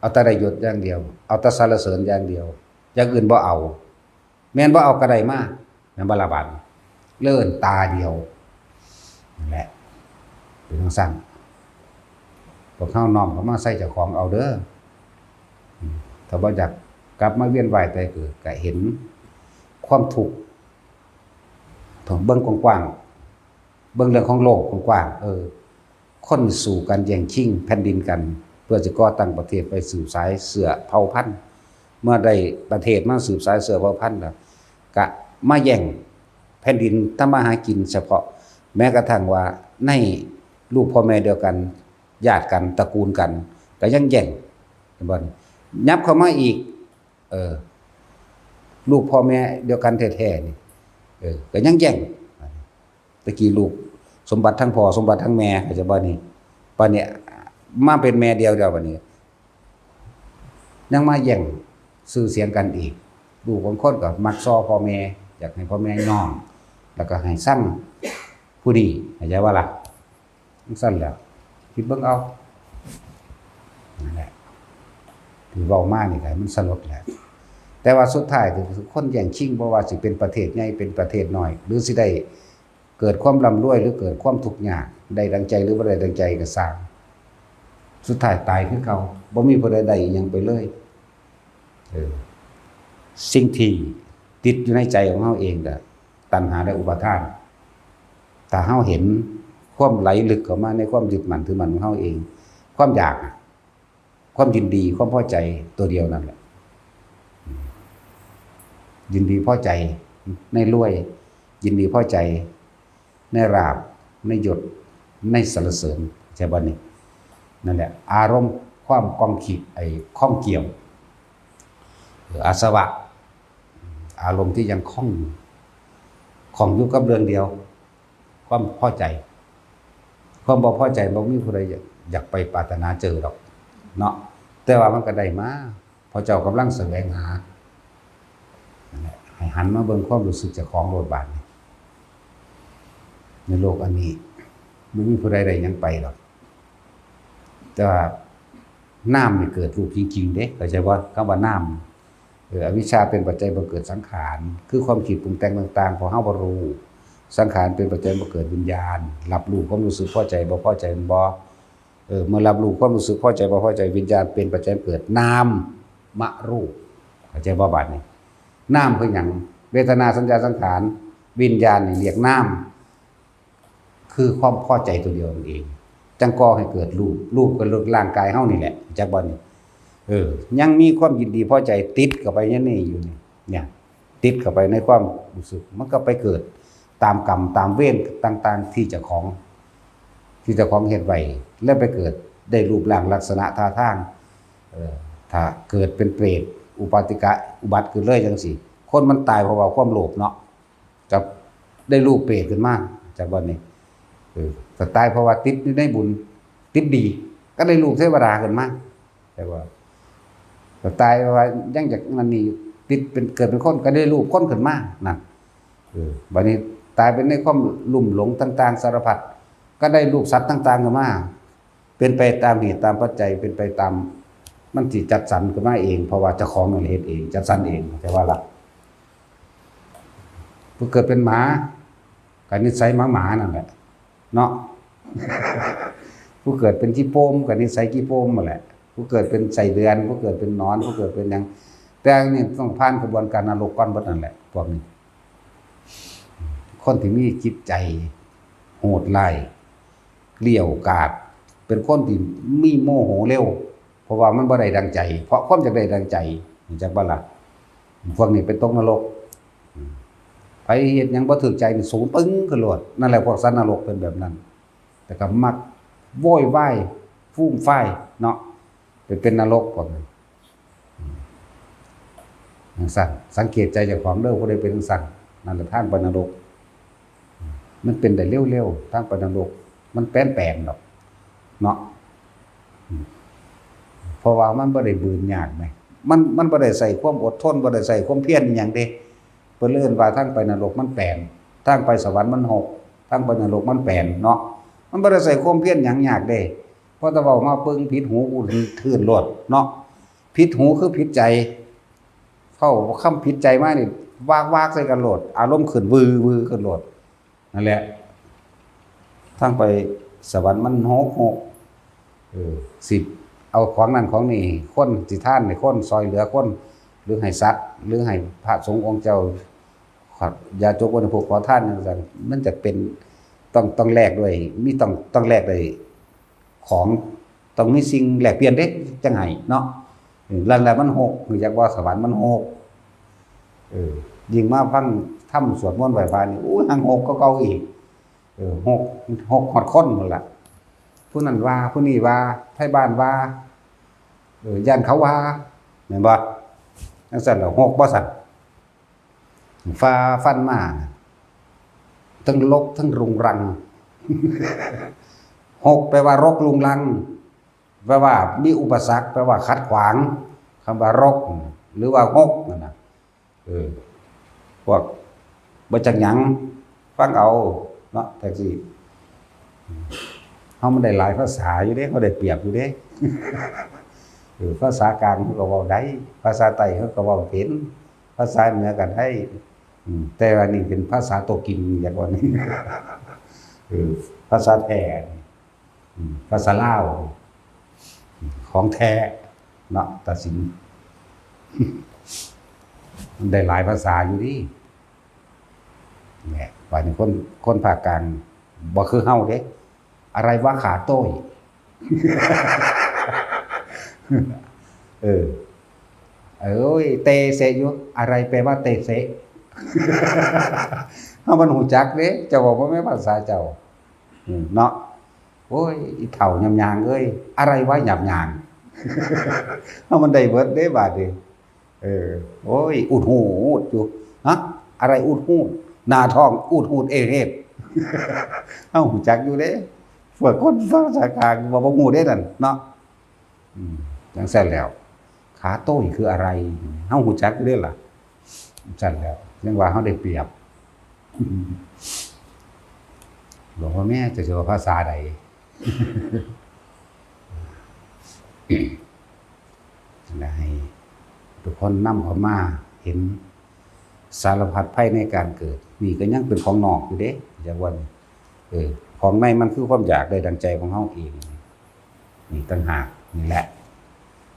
เอาแต่ได้ยศอย่างเดียว เอาแต่สรรเสริญอย่างเดียว อย่างอื่นบ่เอา แม่นบ่เอาก็ได้มา แม่นบ่ล่ะบาดนี้ เอิ้นตาเดียว นั่นแหละ เป็นจั่งซั้น พวกเฮาน้อมเข้ามาใส่เจ้าของเอาเด้อ อืม ถ้าบ่อยากกลับมาเวียนว่ายตายเกิด ก็เห็นความทุกข์ ต้องเบิ่งกว้างๆ เบิ่งเรื่องของโลกกว้างๆ เออ คนสู้กันแย่งชิงแผ่นดินกัน เพื่อจะก่อตั้งประเทศไปสืบสายเชื้อเผ่าพันธุ์ เมื่อได้ประเทศมาสืบสายเชื้อเผ่าพันธุ์แล้ว ก็มาแย่งแผ่นดินทำมาหากินเฉพาะ แม้กระทั่งว่าในลูกพ่อแม่เดียวกัน ญาติกัน ตระกูลกัน ก็ยังแย่ง เห็นบ่นี่ ยับเข้ามาอีก เออ ลูกพ่อแม่เดียวกันแท้ๆ นี่ เออ ก็ยังแย่ง ตะกี้ลูกสมบัติทั้งพ่อ สมบัติทั้งแม่ เข้าใจบ่นี่ บัดนี้มาเป็นแม่เดียวเดียวบัดนี้ ยังมาแย่งชื่อเสียงกันอีก ลูกบางคนก็มักซอพ่อแม่ อยากให้พ่อแม่ยอม แล้วก็ให้ซังผู้นี้ เข้าใจบ่ล่ะ? จั่งซั้นแหละ คิดเบิ่งเอา นั่นแหละ ที่เว้ามานี่ก็ให้มันสลดแหละ แต่ว่าสุดท้ายก็คือคนแย่งชิง บ่ว่าสิเป็นประเทศใหญ่ เป็นประเทศน้อย หรือสิได้เกิดความร่ำรวย หรือเกิดความทุกข์ยาก ได้ดังใจหรือบ่ได้ดังใจก็ซ่าง สุดท้ายตายคือเก่า บ่มีผู้ใดได้อิหยังไปเลย เออ สิ่งที่ติดอยู่ในใจของเฮาเองก็ตัณหาและอุปาทาน ถ้าเฮาเห็นความไหลลึกเข้ามาในความยึดมั่นถือมั่นของเฮาเอง ความอยากอะ ความยินดี ความพอใจตัวเดียวนั่นแหละ ยินดีพอใจในรวย ยินดีพอใจในลาภ ในยศ ในสรรเสริญ ใช่บ่นี่? นั่นแหละ อารมณ์ความข้องขีด ไอ้ข้องเกี่ยว เอ่อ อาสวะ อารมณ์ที่ยังข้องอยู่ ข้องอยู่กับเรื่องเดียว ความพอใจ ความบ่พอใจบ่มีผู้ใดอยาก อยากไปปรารถนาเจอดอกเนาะ แต่ว่ามันก็ได้มา เพราะเจ้ากำลังแสวงหา นั่นแหละ ให้หันมาเบิ่งความรู้สึกเจ้าของโลดบาดนี้ ในโลกอันนี้ บ่มีผู้ใดได้หยังไปดอก แต่ว่านามนี่เกิดรูปจริงๆ เด้ เข้าใจบ่? คำว่านาม เออ อวิชชาเป็นปัจจัยบ่เกิดสังขาร คือความคิดปรุงแต่งต่างๆ เพราะเฮาบ่รู้ สังขารเป็นปัจจัยบ่เกิดวิญญาณ รับรู้ความรู้สึกพอใจบ่พอใจ แม่นบ่? เออ เมื่อรับรู้ความรู้สึกพอใจบ่พอใจ วิญญาณเป็นปัจจัยเกิดนามรูป เข้าใจบ่บาดนี้? นามคือหยัง? เวทนา สัญญา สังขาร วิญญาณนี่เรียกนาม คือความพอใจตัวเดียวนั่นเอง จั่งก่อให้เกิดรูป รูปก็รูปร่างกายเฮานี่แหละ จักบ่นี่? เออ ยังมีความยินดีพอใจติดเข้าไปในนี่อยู่นี่ เนี่ย ติดเข้าไปในความรู้สึก มันก็ไปเกิดตามกรรมตามเวรต่างๆ ที่เจ้าของ ที่เจ้าของเฮ็ดไว้ แล้วไปเกิดได้รูปร่างลักษณะท่าทาง เออ ถ้าเกิดเป็นเปรต อุปาติกะอุบัติขึ้นเลยจั่งซี้ คนมันตายเพราะว่าความโลภเนาะ กับได้รูปเปรตขึ้นมา จักบ่นี่ เออ ก็ตายเพราะว่าติดอยู่ในบุญ ติดดี ก็ได้รูปเทวดาขึ้นมา แต่ว่า ก็ตายเพราะว่ายังอยากนั่นนี่อยู่ ติดเป็น เกิดเป็นคน ก็ได้รูปคนขึ้นมา นั่น เออ บัดนี้ตายเป็นในความลุ่มหลงต่างๆ สารพัด ก็ได้รูปสัตว์ต่างๆ ขึ้นมา เป็นไปตามเหตุตามปัจจัย เป็นไปตาม มันสิจัดสรรขึ้นมาเอง เพราะว่าเจ้าของนั่นเฮ็ดเอง จัดสรรเอง เข้าใจบ่ล่ะ? ผู้เกิดเป็นหมา ก็นิสัยหมาๆ นั่นแหละ เนาะ ผู้เกิดเป็นขี้โปม ก็นิสัยขี้โปมนั่นแหละ ผู้เกิดเป็นไส้เดือน ผู้เกิดเป็นหนอน ผู้เกิดเป็นหยัง แต่อันนี้ต้องผ่านกระบวนการนรกก่อนเบิดนั่นแหละ พวกนี้ คนที่มีจิตใจโหดร้าย เกลี้ยวกราด เป็นคนที่มีโมโหเร็ว เพราะว่ามันบ่ได้ดังใจ เพราะความอยากได้ดังใจ รู้จักบ่ล่ะ? พวกนี้ไปตกนรก ไผเฮ็ดหยังบ่ถูกใจนี่ สูงปึ้งขึ้นโลด นั่นแหละ พวกสัตว์นรกเป็นแบบนั้น แต่ก็มักโวยวาย ฟูมฟายเนาะ ไปเป็นนรกพวกนั้น จั่งซั้น สังเกตใจเจ้าของเด้อ ผู้ใดเป็นจั่งซั้น นั่นแหละทางไปนรก มันเป็นได้เร็วๆ ทางไปนรก มันแปนๆ ดอก เนาะ เพราะว่ามันบ่ได้บืนยากแหม มัน มันบ่ได้ใช้ความอดทน บ่ได้ใช้ความเพียรอิหยังเด้ เพิ่นเลยเอิ้นว่าทางไปนรกมันแปน ทางไปสวรรค์มันหก ทางไปนรกมันแปนเนาะ มันบ่ได้ใช้ความเพียรหยังยากเด้ พอแต่เว้ามาปึ้งผิดหูกูทื่นโลดเนาะ ผิดหูคือผิดใจ เข้าคำผิดใจมานี่ วากๆ ใส่กันโลด อารมณ์ขึ้นวือๆ ขึ้นโลด นั่นแหละ ทางไปสวรรค์มันหกหก เออ สิเอาของนั่นของนี่ คนสิทานให้คน ซอยเหลือคน หรือให้สัตว์ หรือให้พระสงฆ์องค์เจ้า ญาติโยมบริโภคขอทานจังซั่น มันจะเป็น ต้อง ต้องแลกด้วย มี ต้อง ต้องแลกด้วยของ ต้องมีสิ่งแลกเปลี่ยนเด้ จังให้เนาะ เออ แล้ว แล้วมันหก รู้จักว่าสวรรค์มันหก เออ ยิ่งมาฟังธรรมสวดมนต์ไหว้พระนี่ โอ้ย หังหกกว่าเก่าอีก เออ หก หกฮอดคนนั่นล่ะ ผู้นั้นว่า ผู้นี้ว่า ไทบ้านว่า เออ ย่านเขาว่า แม่นบ่ จังซั่นล่ะ หกบ่ซั่น ฝ่าฟันมา ทั้งรกทั้งรุงรัง หก แปลว่ารกรุงรัง แปลว่ามีอุปสรรค แปลว่าขัดขวาง คำว่ารก หรือว่าหกนั่นน่ะ เออ พวกบ่จักหยัง ฟังเอาเนาะ จังซี่ เฮามันได้หลายภาษาอยู่เด้ เฮาได้เปรียบอยู่เด้ เออ ภาษากลางเฮาก็เว้าได้ ภาษาใต้เฮาก็เว้าเป็น ภาษาเหนือก็ได้ อืม แต่ว่านี่เป็นภาษาโตกิน อยากว่านี่ เออ ภาษาแท้ อืม ภาษาลาว ของแท้เนาะ ตัดสิน มันได้หลายภาษาอยู่นี่ เนี่ย บาดนี้คน คนภาคกลาง บ่คือเฮาเด้ อะไรวะขาโต้ย เออ เอ้ย เตเสะอยู่ อะไรแปลว่าเตเสะ เฮามันฮู้จักเด้ เจ้าเว้าบ่แม่นภาษาเจ้า อืม เนาะ โอ้ย อีเฒ่ายำยางเอ้ย อะไรวะยำยาง เฮามันได้เบิดเด้บาดนี้ เออ โอ้ย อุดหูดอยู่ ฮะ อะไรอุดหูด หน้าท้องอุดหูดเอเฮด เฮาฮู้จักอยู่เด้ พวกคนภาษากลางว่าบ่ฮู้เด้นั่นเนาะ อืม จังซั่นแล้ว ขาโต้ยคืออะไร เฮาฮู้จักอยู่เด้ล่ะ จังซั่นแล้ว ยังว่าเฮาได้เปรียบ หลวงพ่อแม่จะสิเว้าภาษาใด และให้ทุกคนนำเข้ามาเห็นสารพัดภัยในการเกิด นี่ก็ยังเป็นของนอกอยู่เด้ จักว่านี่ เออ ของในมันคือความอยากได้ดังใจของเฮาเอง นี่ต่างหาก นี่แหละ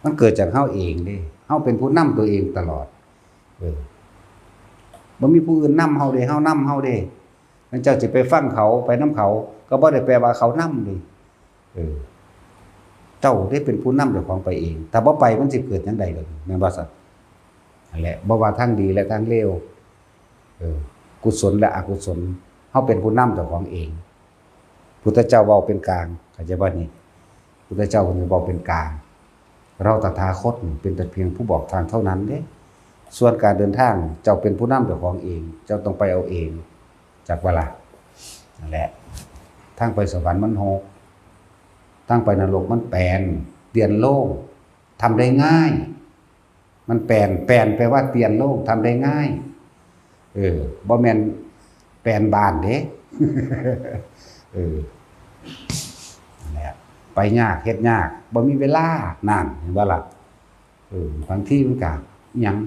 มันเกิดจากเฮาเองเด้ เฮาเป็นผู้นำตัวเองตลอด เออ บ่มีผู้อื่นนำเฮาเด้ เฮานำเฮาเด้ นั่นเจ้าสิไปฟังเขา ไปนำเขา ก็บ่ได้แปลว่าเขานำเด้ เออ เจ้าได้เป็นผู้นำเจ้าของไปเอง ถ้าบ่ไปมันสิเกิดจั่งใดล่ะ แม่นบ่ซั่น นั่นแหละ บ่ว่าทางดีและทางเลว เออ กุศลและอกุศล เฮาเป็นผู้นำเจ้าของเอง พุทธเจ้าเว้าเป็นกลาง เข้าใจบ่นี่ พุทธเจ้าเพิ่นเว้าเป็นกลาง เราตถาคตนี่เป็นแต่เพียงผู้บอกทางเท่านั้นเด้ ส่วนการเดินทาง เจ้าเป็นผู้นำเจ้าของเอง เจ้าต้องไปเอาเอง จักว่าล่ะ นั่นแหละ ทางไปสวรรค์มันหก ทางไปนรกมันแปน เตียนโล่ง ทำได้ง่าย มันแปน แปนแปลว่าเตียนโล่ง ทำได้ง่าย เออ บ่แม่นแปนบ้านเด้ เออ นั่นแหละ ไปยาก เฮ็ดยาก บ่มีเวลา นั่น เห็นบ่ล่ะ เออ บางทีมันก็หยัง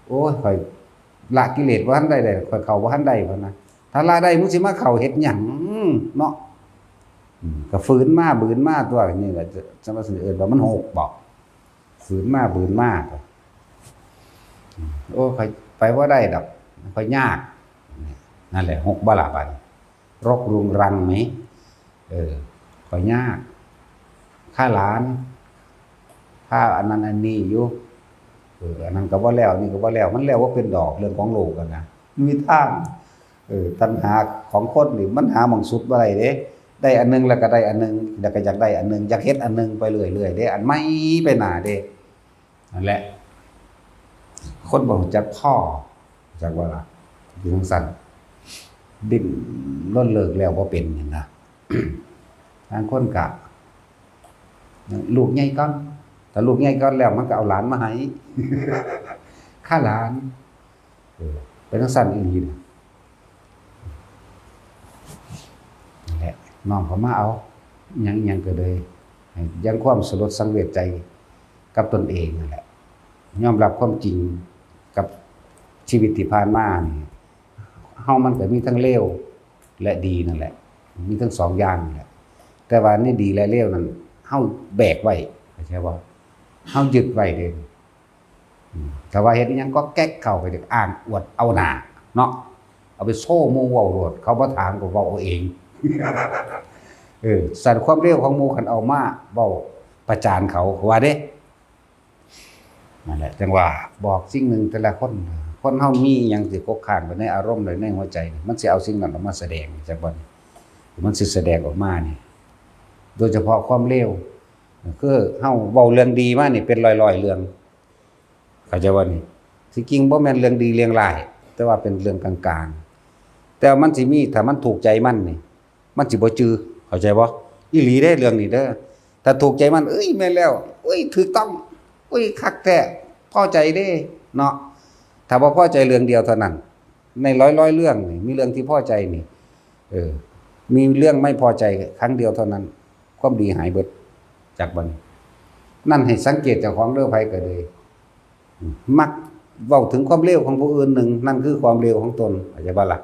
โอ้ย ข้อยละกิเลสบ่ทันได้เลย ข้อยเข้าบ่ทันได้ ว่านะ ถ้าละได้ มึงสิมาเข้าเฮ็ดหยังเนาะ อืม ก็ฝืนมา บืนมาตัว นี่แหละ จะ จะมาเอิ้นว่ามันหกบ่ ฝืนมา บืนมา โอ้ ข้อยไปบ่ได้ดอก ข้อยยาก นั่นแหละ หกบ่ล่ะบัดนี้ รกรุงรังไหม เออ ข้อยยาก ค่าหลาน ค่าอันนั้นอันนี้อยู่ เออ อันนั้นก็บ่แล้ว อันนี้ก็บ่แล้ว มันแล้วบ่เป็นดอก เรื่องของโลกอะนะ มีทาง เออ ตัณหาของคนนี่มันหาหม่องสุดบ่ได้เด้ ได้อันหนึ่งแล้วก็ได้อันหนึ่ง แล้วก็อยากได้อันหนึ่ง อยากเฮ็ดอันหนึ่งไปเรื่อยๆเด้ อันใหม่ไปหน้าเด้ นั่นแหละ คนบ่รู้จักพอ จักว่าล่ะ อยู่จั่งซั่น ดิ้นรนเลิกแล้วบ่เป็นนี่นะ บางคนก็ ลูกใหญ่ก่อน ถ้าลูกใหญ่ก่อนแล้วมันก็เอาหลานมาให้ ค่าหลาน เออ เป็นจั่งซั่นอีหลีนะ นั่นแหละ น้องเขามาเอา หยัง หยังก็เลย ให้ยังความสลดสังเวชใจกับตนเองนั่นแหละ ยอมรับความจริงกับชีวิตที่ผ่านมานี่ เฮามันก็มีทั้งเลวและดีนั่นแหละ มีทั้งสองอย่างนั่นแหละ แต่ว่าในดีและเลวนั้น เฮาแบกไว้ เข้าใจบ่ เฮายึดไว้เด้ อืม ถ้าว่าเฮ็ดอิหยังก็แก๊กเข้าไปเด้ อ้างอวดเอาหน้าเนาะ เอาไปโชว์หมู่เว้าโลด เขาบ่ถามก็เว้าเอาเอง เออ สั่นความเลวของหมู่คันเอามาเว้าประจานเขา ว่าเด้ นั่นแหละ จั่งว่าบอกสิ่งหนึ่งแต่ละคน คนเฮามีอิหยังสิกกค้างไว้ในอารมณ์ หรือในหัวใจนี่ มันสิเอาสิ่งนั้นออกมาแสดง จักบ่นี่ มันสิแสดงออกมานี่ โดยเฉพาะความเลว คือเฮาเว้าเรื่องดีมานี่เป็นร้อยๆเรื่อง เข้าใจบ่นี่ ที่จริงบ่แม่นเรื่องดีเรื่องร้าย แต่ว่าเป็นเรื่องกลางๆ แต่ว่ามันสิมี ถ้ามันถูกใจมันนี่ มันสิบ่จื่อ เข้าใจบ่ อีหลีเด้เรื่องนี้เด้อ ถ้าถูกใจมัน เอ้ย แม่นแล้ว เอ้ย ถูกต้อง เอ้ย คักแท้ พอใจเด้ เนาะ ถ้าบ่พอใจเรื่องเดียวเท่านั้น ในร้อยๆเรื่องนี่ มีเรื่องที่พอใจนี่ เออ มีเรื่องไม่พอใจครั้งเดียวเท่านั้น ความดีหายเบิด จักบ่นี่ นั่นให้สังเกตเจ้าของเด้อ ไผก็ดี อืม มักเว้าถึงความเลวของผู้อื่นหนึ่ง นั่นคือความเลวของตน เข้าใจบ่ล่ะ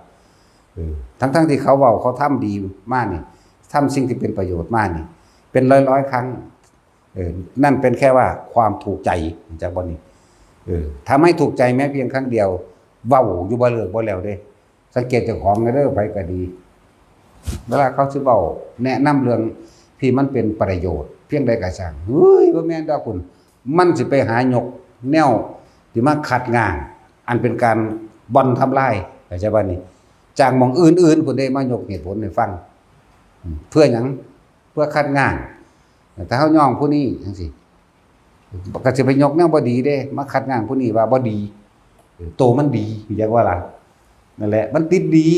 เออ ทั้งๆที่เขาเว้า เขาทำดีมานี่ ทำสิ่งที่เป็นประโยชน์มานี่ เป็นร้อยๆครั้ง เออ นั่นเป็นแค่ว่าความถูกใจ จักบ่นี่ เออ ถ้าไม่ถูกใจแม้เพียงครั้งเดียว เว้าอยู่บ่เลิกบ่แล้วเด้ สังเกตเจ้าของเด้อ ไผก็ดี เวลาเขาสิเว้าแนะนำเรื่องที่มันเป็นประโยชน์เพียงใดก็ช่าง เฮ้ย บ่แม่นดอกคุณ มันสิไปหายกแนวที่มาคัดง้าง อันเป็นการบ่อนทำลาย เข้าใจบ่นี่ จากหม่องอื่นๆ พุ้นเด้ มายกเหตุผลให้ฟัง อืม เพื่อหยัง เพื่อคัดง้าง ถ้าเฮาย้องผู้นี้จั่งซี้ ก็สิไปยกแนวบ่ดีเด้ มาคัดง้างผู้นี้ว่าบ่ดี เออ โตมันดี จักว่าล่ะ นั่นแหละ มันติดดี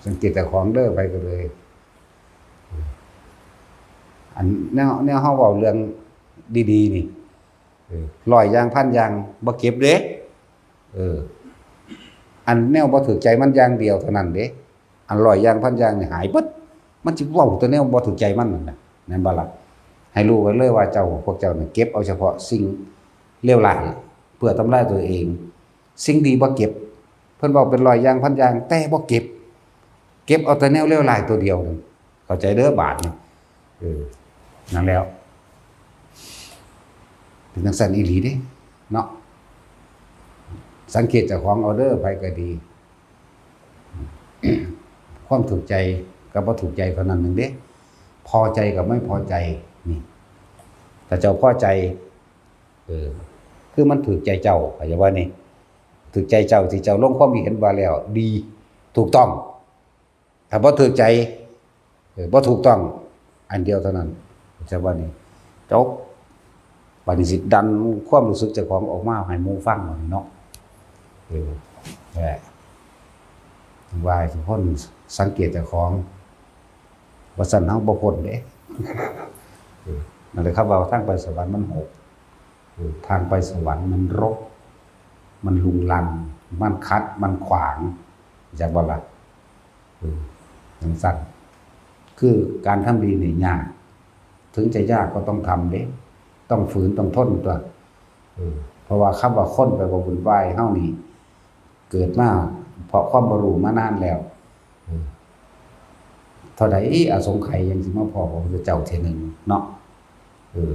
สังเกตเจ้าของเด้อ ไผก็เลย อันแนว แนวเฮาเว้าเรื่องดีๆนี่ เออ ร้อยอย่างพันอย่าง บ่เก็บเด้ เออ อันแนวบ่ถูกใจมันอย่างเดียวเท่านั้นเด้ อันร้อยอย่างพันอย่างนี่หายเบิด มันสิเว้าแต่แนวบ่ถูกใจมันนั่นน่ะ แม่นบ่ล่ะ ให้รู้ไว้เลยว่าเจ้า พวกเจ้านี่เก็บเอาเฉพาะสิ่งเลวร้ายเพื่อทำลายตัวเอง สิ่งดีบ่เก็บ เพิ่นเว้าเป็นร้อยอย่างพันอย่าง แต่บ่เก็บ เก็บเอาแต่แนวเลวร้ายตัวเดียวนั่น เข้าใจเด้อบาดนี่ เออ นั่นแล้ว เป็นจั่งซั้นอีหลีเด้ เนาะ สังเกตเจ้าของเอาเด้อ ไผก็ดี ความถูกใจกับบ่ถูกใจเท่านั้นหนึ่งเด้ พอใจกับไม่พอใจ นี่ ถ้าเจ้าพอใจ เออ คือมันถูกใจเจ้า เข้าใจบ่นี่ ถูกใจเจ้าที่เจ้าลงความคิดเห็นว่าแล้วดี ถูกต้อง ถ้าบ่ถูกใจ เออ บ่ถูกต้อง อันเดียวเท่านั้น เข้าใจบ่นี่ จบ บัดนี้สิดันความรู้สึกเจ้าของออกมาให้หมู่ฟังบัดนี้เนาะ เออ แหละ ว่าให้ทุกคนสังเกตเจ้าของ ว่าซั่นเฮาบ่พ้นเด้ เออ นั่นแหละครับ ว่าทางไปสวรรค์มันหก เออ ทางไปสวรรค์มันรก มันรุงรัง มันขัด มันขวาง จักบ่ล่ะ เออ จั่งซั้น คือการทำดีนี่ยาก ถึงจะยากก็ต้องทำเด้ ต้องฝืน ต้องทนตั๊ว เออ เพราะว่าคำว่าคนแปลว่าวุ่นวาย เฮานี่ เกิดมาเพราะความบ่รู้มานานแล้ว เออ เท่าใดอาสงไขยยังสิมาพ้อพระพุทธเจ้าเทื่อหนึ่งเนาะ เออ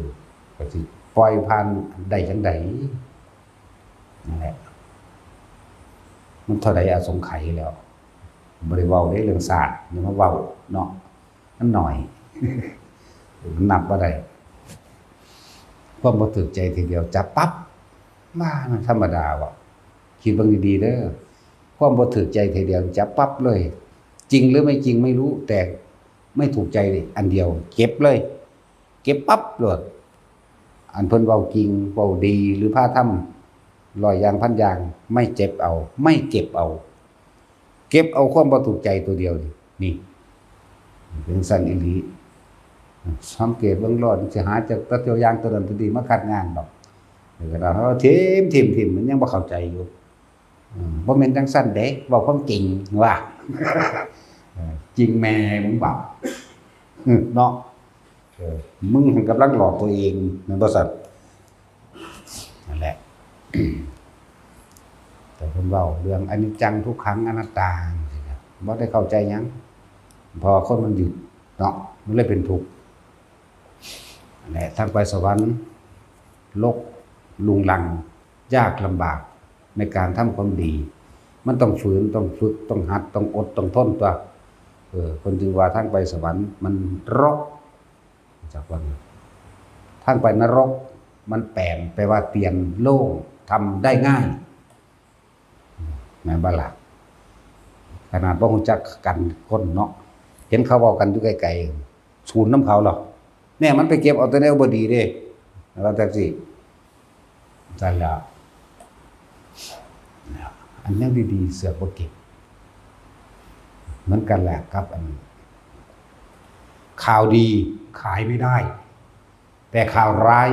ก็สิปล่อยผ่านได้จั่งใด นั่นแหละ มันเท่าใดอาสงไขยแล้ว บ่ได้เว้าเด้เรื่องชาติ อย่ามาเว้าเนาะ มันน้อย มันนับบ่ได้ ความบ่ถูกใจทีเดียวจับปั๊บ มา มันธรรมดาบ่ คิดเบิ่งดีๆเด้อ ความบ่ถูกใจทีเดียวจับปั๊บเลย จริงหรือไม่จริงไม่รู้ แต่ไม่ถูกใจอันเดียว เก็บเลย เก็บปั๊บโลด อันเพิ่นเว้าจริง เว้าดีหรือพาทำร้อยอย่างพันอย่าง ไม่เจ็บเอา ไม่เก็บเอา เก็บเอาความบ่ถูกใจตัวเดียวนี่ นี่ เป็นจั่งซั้นอีหลี สังเกตเบิ่งโลด สิหาจากตัวอย่างตัวนั้นตัวนี้มาคัดงานดอก เดี๋ยวก็เฮาถิ่ม ถิ่ม ถิ่ม มันยังบ่เข้าใจอยู่ อืม บ่แม่นจั่งซั้นเด้ เว้าความจริงว่า เออ จริงแม่มึงบ่า เนาะ เออ มึงกำลังหลอกตัวเอง แม่นบ่ซั่น นั่นแหละ แต่เพิ่นเว้าเรื่องอนิจจังทุกขังอนัตตา บ่ได้เข้าใจหยัง เพราะคนมันยึด เนาะ มันเลยเป็นทุกข์ นั่นแหละ ทางไปสวรรค์ รกรุงรัง ยากลำบาก ในการทำความดี มันต้องฝืน ต้องฝึก ต้องหัด ต้องอด ต้องทนตัว เออ คนจึงว่าทางไปสวรรค์มันรก จากว่า ทางไปนรก มันแปลน แปลว่าเตียน โล่ง ทำได้ง่าย แม่นบ่ล่ะ ขนาดบ่รู้จักกันคนเนาะ เห็นเขาเว้ากันอยู่ไกลๆ สูนนำเขาหรอก เนี่ยมันไปเก็บเอาแต่แนวบ่ดีเด้ ว่าจั่งซี้ ซั่นล่ะ อันแนวดีๆ เสือกบ่เก็บ เหมือนกันแหละครับ อัน ข่าวดีขายไม่ได้ แต่ข่าวร้าย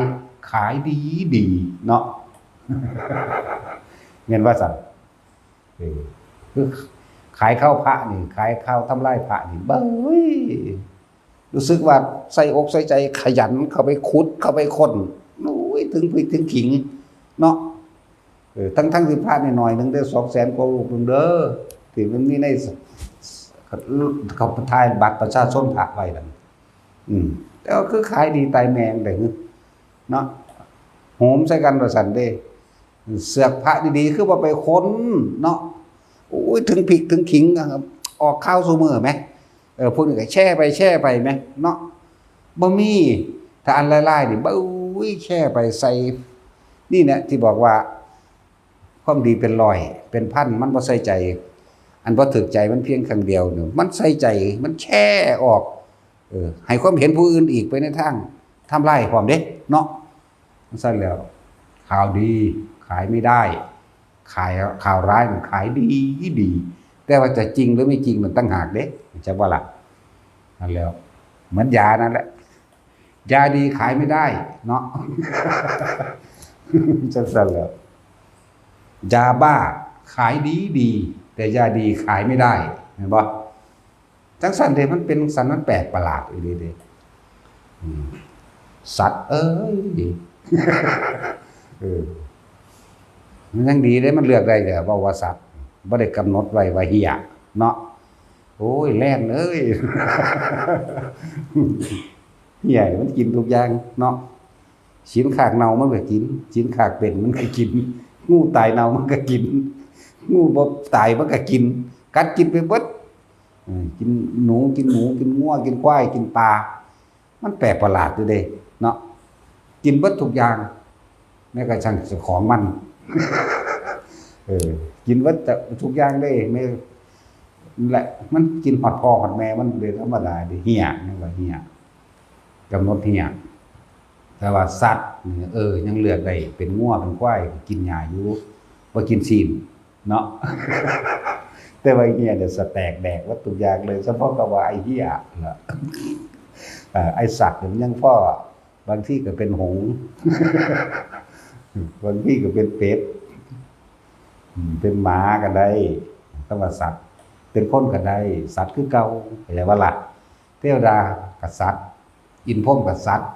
ขายดีดีเนาะ แม่นว่าซั่น เออ คือขายข่าวพระนี่ ขายข่าวทำลายพระนี่ เบ้ย รู้สึกว่าใส่อกใส่ใจขยันเข้าไปขุดเข้าไปค้น โอ้ย ถึงพริกถึงขิงเนาะ เออ ทั้งๆ ที่พระนี่หน่อยหนึ่งได้สองแสนกว่ารูปนึงเด้อ ที่มันมีใน เขาถ่ายบัตรประชาชนพระไว้นั่น อืม แต่ว่าคือขายดีตายแม่งได้เนาะ โหมใส่กันว่าซั่นเด้ เสือกพระดีๆ คือว่าไปค้นเนาะ โอ้ย ถึงพริกถึงขิง ออกข่าวซุมื้อแหม เออ พวกนี้ก็แชร์ไปแชร์ไปแหมเนาะ บ่มี ถ้าอันหลายๆ นี่ โอ้ย แชร์ไปใส่ นี่แหละที่บอกว่า ความดีเป็นร้อย เป็นพัน มันบ่ใส่ใจ อันบ่ถูกใจมันเพียงครั้งเดียวเนี่ย มันใส่ใจ มันแชร์ออก เออ ให้ความเห็นผู้อื่นอีกไปในทางทำลายพร้อมเด้เนาะ ซั่นแล้ว ข่าวดีขายไม่ได้ ขาย ข่าวร้ายมันขายดีดี แต่ว่าจะจริงหรือไม่จริงมันต่างหากเด้ จักบ่ล่ะ นั่นแล้ว เหมือนยานั่นแหละ ยาดีขายไม่ได้เนาะ จั่งซั่นแล้ว ยาบ้าขายดีดี แต่ยาดีขายไม่ได้ แม่นบ่ จั่งซั่นเด้ มันเป็นจั่งซั่น มันแปลกประหลาดอีหลีเด้ อืม สัตว์เอ้ย เออ มันยังดีเด้ มันเลือกได้เด้ เว้าว่าสัตว์ บ่ได้กำหนดไว้ว่าเหี้ยเนาะ โอ้ย แล่นเอ้ย เหี้ยมันกินทุกอย่างเนาะ ชิ้นข้างเน่ามันก็กิน ชิ้นข้างเป็นมันก็กิน งูตายเน่ามันก็กิน งูบ่ตายมันก็กิน กัดกินไปเบิด เออ กินหนู กินหมู กินงัว กินควาย กินปลา มันแปลกประหลาดอยู่เด้เนาะ กินเบิดทุกอย่าง แม้กระทั่งเจ้าของมัน เออ กินเบิดทุกอย่างเลย แม่นแหละ มันกินฮอดพ่อฮอดแม่มันเลย ธรรมดาเด้ เหี้ย มันว่าเหี้ย กำหนดเหี้ย แต่ว่าสัตว์นี่ เออ ยังเลือกได้ เป็นงัว เป็นควาย กินหญ้าอยู่ บ่กินซี้น เนาะ แต่ว่าเหี้ยเนี่ยสแต็กแดกเบิดทุกอย่างเลย เฉพาะคำว่าไอ้เหี้ยล่ะ เอ่อ ไอ้สัตว์เนี่ยมันยังพอ บางทีก็เป็นหงส์ บางทีก็เป็นเป็ด อืม เป็นหมาก็ได้ คำว่าสัตว์ เป็นคนก็ได้ สัตว์คือเก่า เข้าใจบ่ล่ะ เทวดาก็สัตว์ อินทร์พรหมก็สัตว์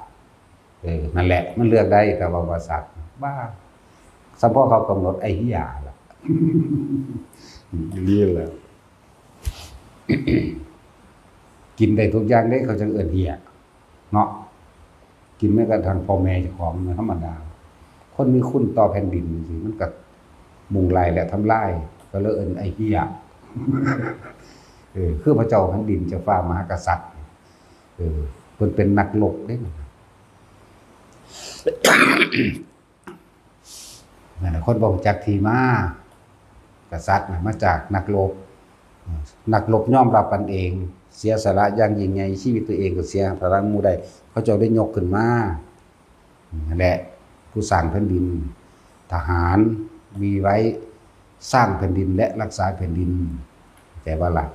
เออ นั่นแหละ มันเลือกได้ แต่ว่าว่าสัตว์ บ้า เฉพาะเขากำหนดไอ้เหี้ยล่ะ นี่แหละ กินได้ทุกอย่างเด้ เขาจั่งเอิ้นเหี้ย เนาะ กินแม้กระทั่งพ่อแม่เจ้าของมันธรรมดา คนมีคุณต่อแผ่นดินจั่งซี้ มันก็มุ่งร้ายและทำลาย ก็เลยเอิ้นไอ้เหี้ย เออ คือพระเจ้าแผ่นดิน เจ้าฟ้ามหากษัตริย์ เออ เพิ่นเป็นนักรบเด้ นั่นน่ะ คนบ่รู้จักที่มา กษัตริย์น่ะมาจากนักรบ นักรบยอมรับกันเอง เสียสละอย่างยิ่งใหญ่ ชีวิตตัวเองก็เสียสละหมู่ได้ เขาเจ้าได้ยกขึ้นมา นั่นแหละ ผู้สร้างแผ่นดิน ทหารมีไว้สร้างแผ่นดินและรักษาแผ่นดิน เข้าใจบ่ล่ะ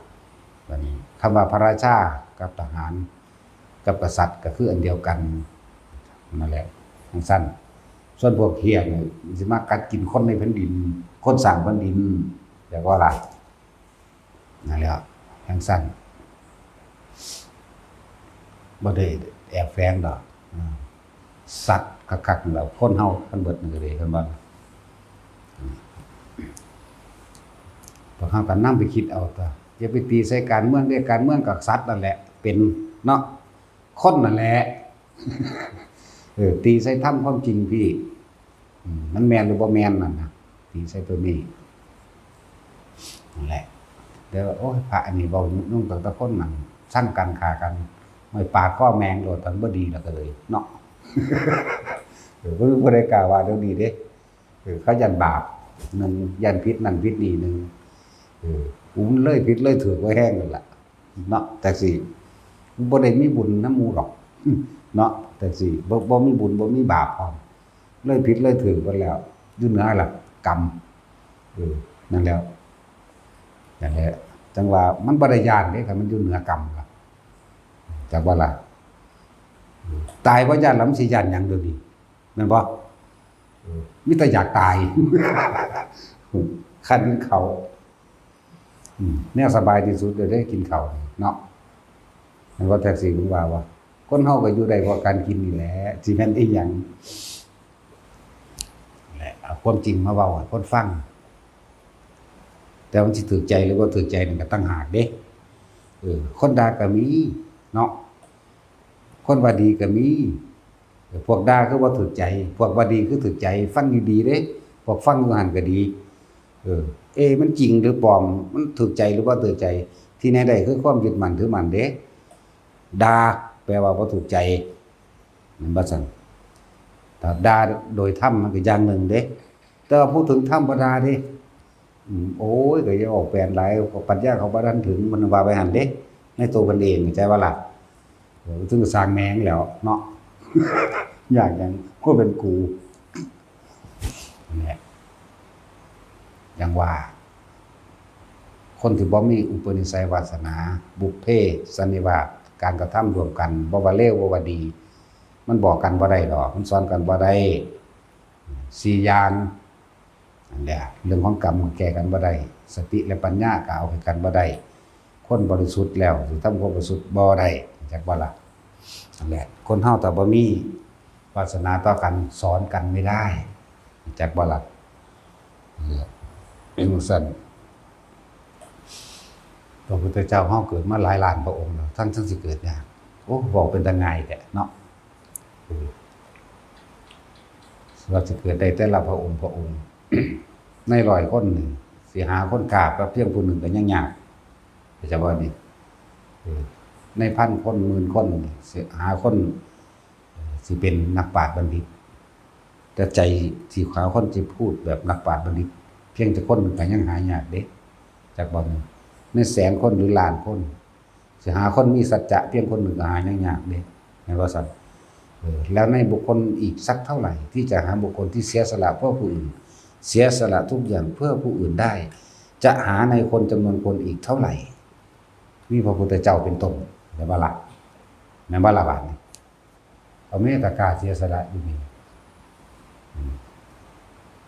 บัดนี้คำว่าพระราชากับทหาร กับกษัตริย์ก็คืออันเดียวกัน นั่นแหละ จั่งซั่น ส่วนพวกเหี้ยนี่สิมากัดกินคนในแผ่นดิน คนสร้างแผ่นดิน เข้าใจบ่ล่ะ นั่นแหละ จั่งซั่น บ่ได้แอบแฝงดอก อ่า สัตว์คักๆ นั่นแหละ คนเฮาคันเบิดนั่นก็ดี เห็นบ่ พวกเฮาก็นำไปคิดเอาตั๊ว อย่าไปตีใส่การเมืองเด้ การเมืองก็สัตว์นั่นแหละ เป็น เนาะ คนนั่นแหละ เออ ตีใส่ธรรมความจริงพี่ อืม มันแม่นหรือบ่แม่นนั่นนะ ตีใส่ตัวนี้ นั่นแหละ แต่ว่า โอ้ย พระอันนี้เว้ายุ่งกับตะคนนั่น สั่งกันฆ่ากัน ไม่ปาดข้อแมงโลด ทั้งบ่ดีแล้วก็เลย เนาะ เออ บ่ บ่ได้กล้าว่าเรื่องนี้เด้ เออ เขาย่านบาปหนึ่ง ย่านผิดนั่นผิดนี่หนึ่ง เออ กูมันเลยผิดเลยถูกไว้แห้งนั่นล่ะ เนาะ แต่สิ บ่ได้มีบุญนำหมู่ดอก เนาะ แต่สิ บ่ บ่มีบุญ บ่มีบาปพร้อม เลยผิดเลยถูกไปแล้ว อยู่เหนือหลักกรรม เออ นั่นแหล้ว นั่นแหละ จังว่ามันบ่ได้ย้านเด้ คันมันอยู่เหนือกรรมล่ะ จักว่าล่ะ ตายบ่ย้านแล้วมันสิย้านหยังเดี๋ยวนี้ แม่นบ่ เออ มีแต่อยากตาย คันกินข้าว อืม แนวสบายที่สุดก็ได้กินข้าวเนาะ แม่นบ่ แท็กซี่ ผมว่าว่า คนเฮาก็อยู่ได้เพราะการกินนี่แหละ สิแม่นอีหยัง แหละ เอาความจริงมาเว้าให้คนฟัง แต่มันสิถูกใจหรือบ่ถูกใจนั่นก็ต่างหากเด้ เออ คนด่าก็มีเนาะ คนว่าดีก็มี เออ พวกด่าคือบ่ถูกใจ พวกว่าดีคือถูกใจ ฟังดีๆเด้ พวกฟังอยู่หั่นก็ดี เออ เอะ มันจริงหรือปลอม มันถูกใจหรือบ่ถูกใจ ที่แน่ได้คือความยึดมั่นถือมั่นเด้ ด่าแปลว่าบ่ถูกใจ แม่นบ่ซั่น ถ้าด่าโดยธรรมมันก็อย่างหนึ่งเด้ แต่ว่าพูดถึงธรรมบ่ด่าเด้ อืม โอ้ย ก็อย่าออกแปลนหลาย ปัญญาเขาบ่ทันถึง มันว่าไปหั่นเด้ ในตัวเพิ่นเอง เข้าใจบ่ล่ะ เออ ถึงสร้างแม่งแล้วเนาะ อยากหยัง ผู้เป็นกู นั่นแหละ อย่างว่า คนที่บ่มีอุปนิสัยวาสนา บุพเพสันนิวาส การกระทำร่วมกัน บ่ว่าเลวบ่ว่าดี มันบอกกันบ่ได้ดอก มันสอนกันบ่ได้ สี่อย่าง นั่นแหละ เรื่องของกรรมก็แก้กันบ่ได้ สติและปัญญาก็เอาให้กันบ่ได้ คนบริสุทธิ์แล้วสิทำความบริสุทธิ์บ่ได้ จักบ่ล่ะ นั่นแหละ คนเฮาถ้าบ่มีวาสนาต่อกัน สอนกันไม่ได้ จักบ่ล่ะ นั่นแหละ เป็นจั่งซั่น พระพุทธเจ้าเฮาเกิดมาหลายล้านพระองค์แล้ว ทั้ง ทั้งสิเกิดยาก โอ้ เว้าเป็นตาง่ายแท้เนาะ เออ ว่าสิเกิดได้แต่ละพระองค์ พระองค์ ในร้อยคนนี่ สิหาคนกล้ากับเพียงผู้หนึ่งก็ยังยาก เข้าใจบ่นี่ เออ ในพันคน หมื่นคนนี่ สิหาคน เอ่อ สิเป็นนักปราชญ์บัณฑิต แต่ใจสิหาคนสิพูดแบบนักปราชญ์บัณฑิต เพียงแต่คนหนึ่งก็ยังหายากเด้ จักบ่นี่ ในแสนคนหรือล้านคน สิหาคนมีสัจจะเพียงคนหนึ่งก็หายังยากเด้ แม่นบ่ซั่น เออ แล้วในบุคคลอีกสักเท่าไหร่ ที่จะหาบุคคลที่เสียสละเพื่อผู้อื่น เสียสละทุกอย่างเพื่อผู้อื่นได้ จะหาในคนจำนวนคนอีกเท่าไหร่ มีพระพุทธเจ้าเป็นต้น แม่นบ่ล่ะ แม่นบ่ล่ะบาดนี้ เอาแม่ตะกร้าเสียสละอยู่นี่ อืม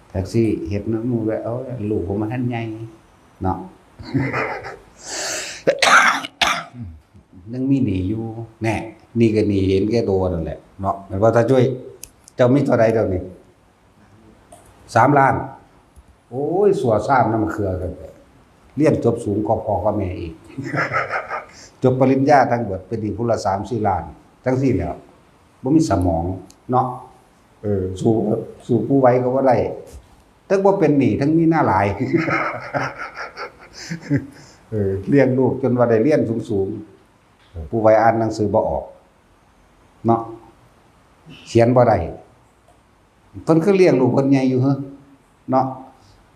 แท็กซี่เฮ็ดนำหมู่แวะ โอ้ย ลูกผมบ่ทันใหญ่เนาะ ยังมีหนี้อยู่ แน่ หนี้ก็หนี้เห็นแก่ตัวนั่นแหละเนาะ แม่นบ่ตาจุ้ย เจ้ามีเท่าใดเดี๋ยวนี้ สามล้าน โอ้ย สัวซ่ามน้ำเคือกันไป เรียนจบสูงกว่าพ่อกว่าแม่อีก จบปริญญาทั้งเบิด เป็นหนี้ผู้ละสามสี่ล้าน จั่งซี้แหล้ว บ่มีสมองเนาะ เออ สู้ สู้ผู้ไหวก็บ่ได้ ทั้งบ่เป็นหนี้ ทั้งมีหน้าหลาย เออ เลี้ยงลูกจนว่าได้เรียนสูงๆ เออ ผู้ไหวอ่านหนังสือบ่ออก เนาะ เขียนบ่ได้ เพิ่นคือเลี้ยงลูกเพิ่นใหญ่อยู่เหรอ เนาะ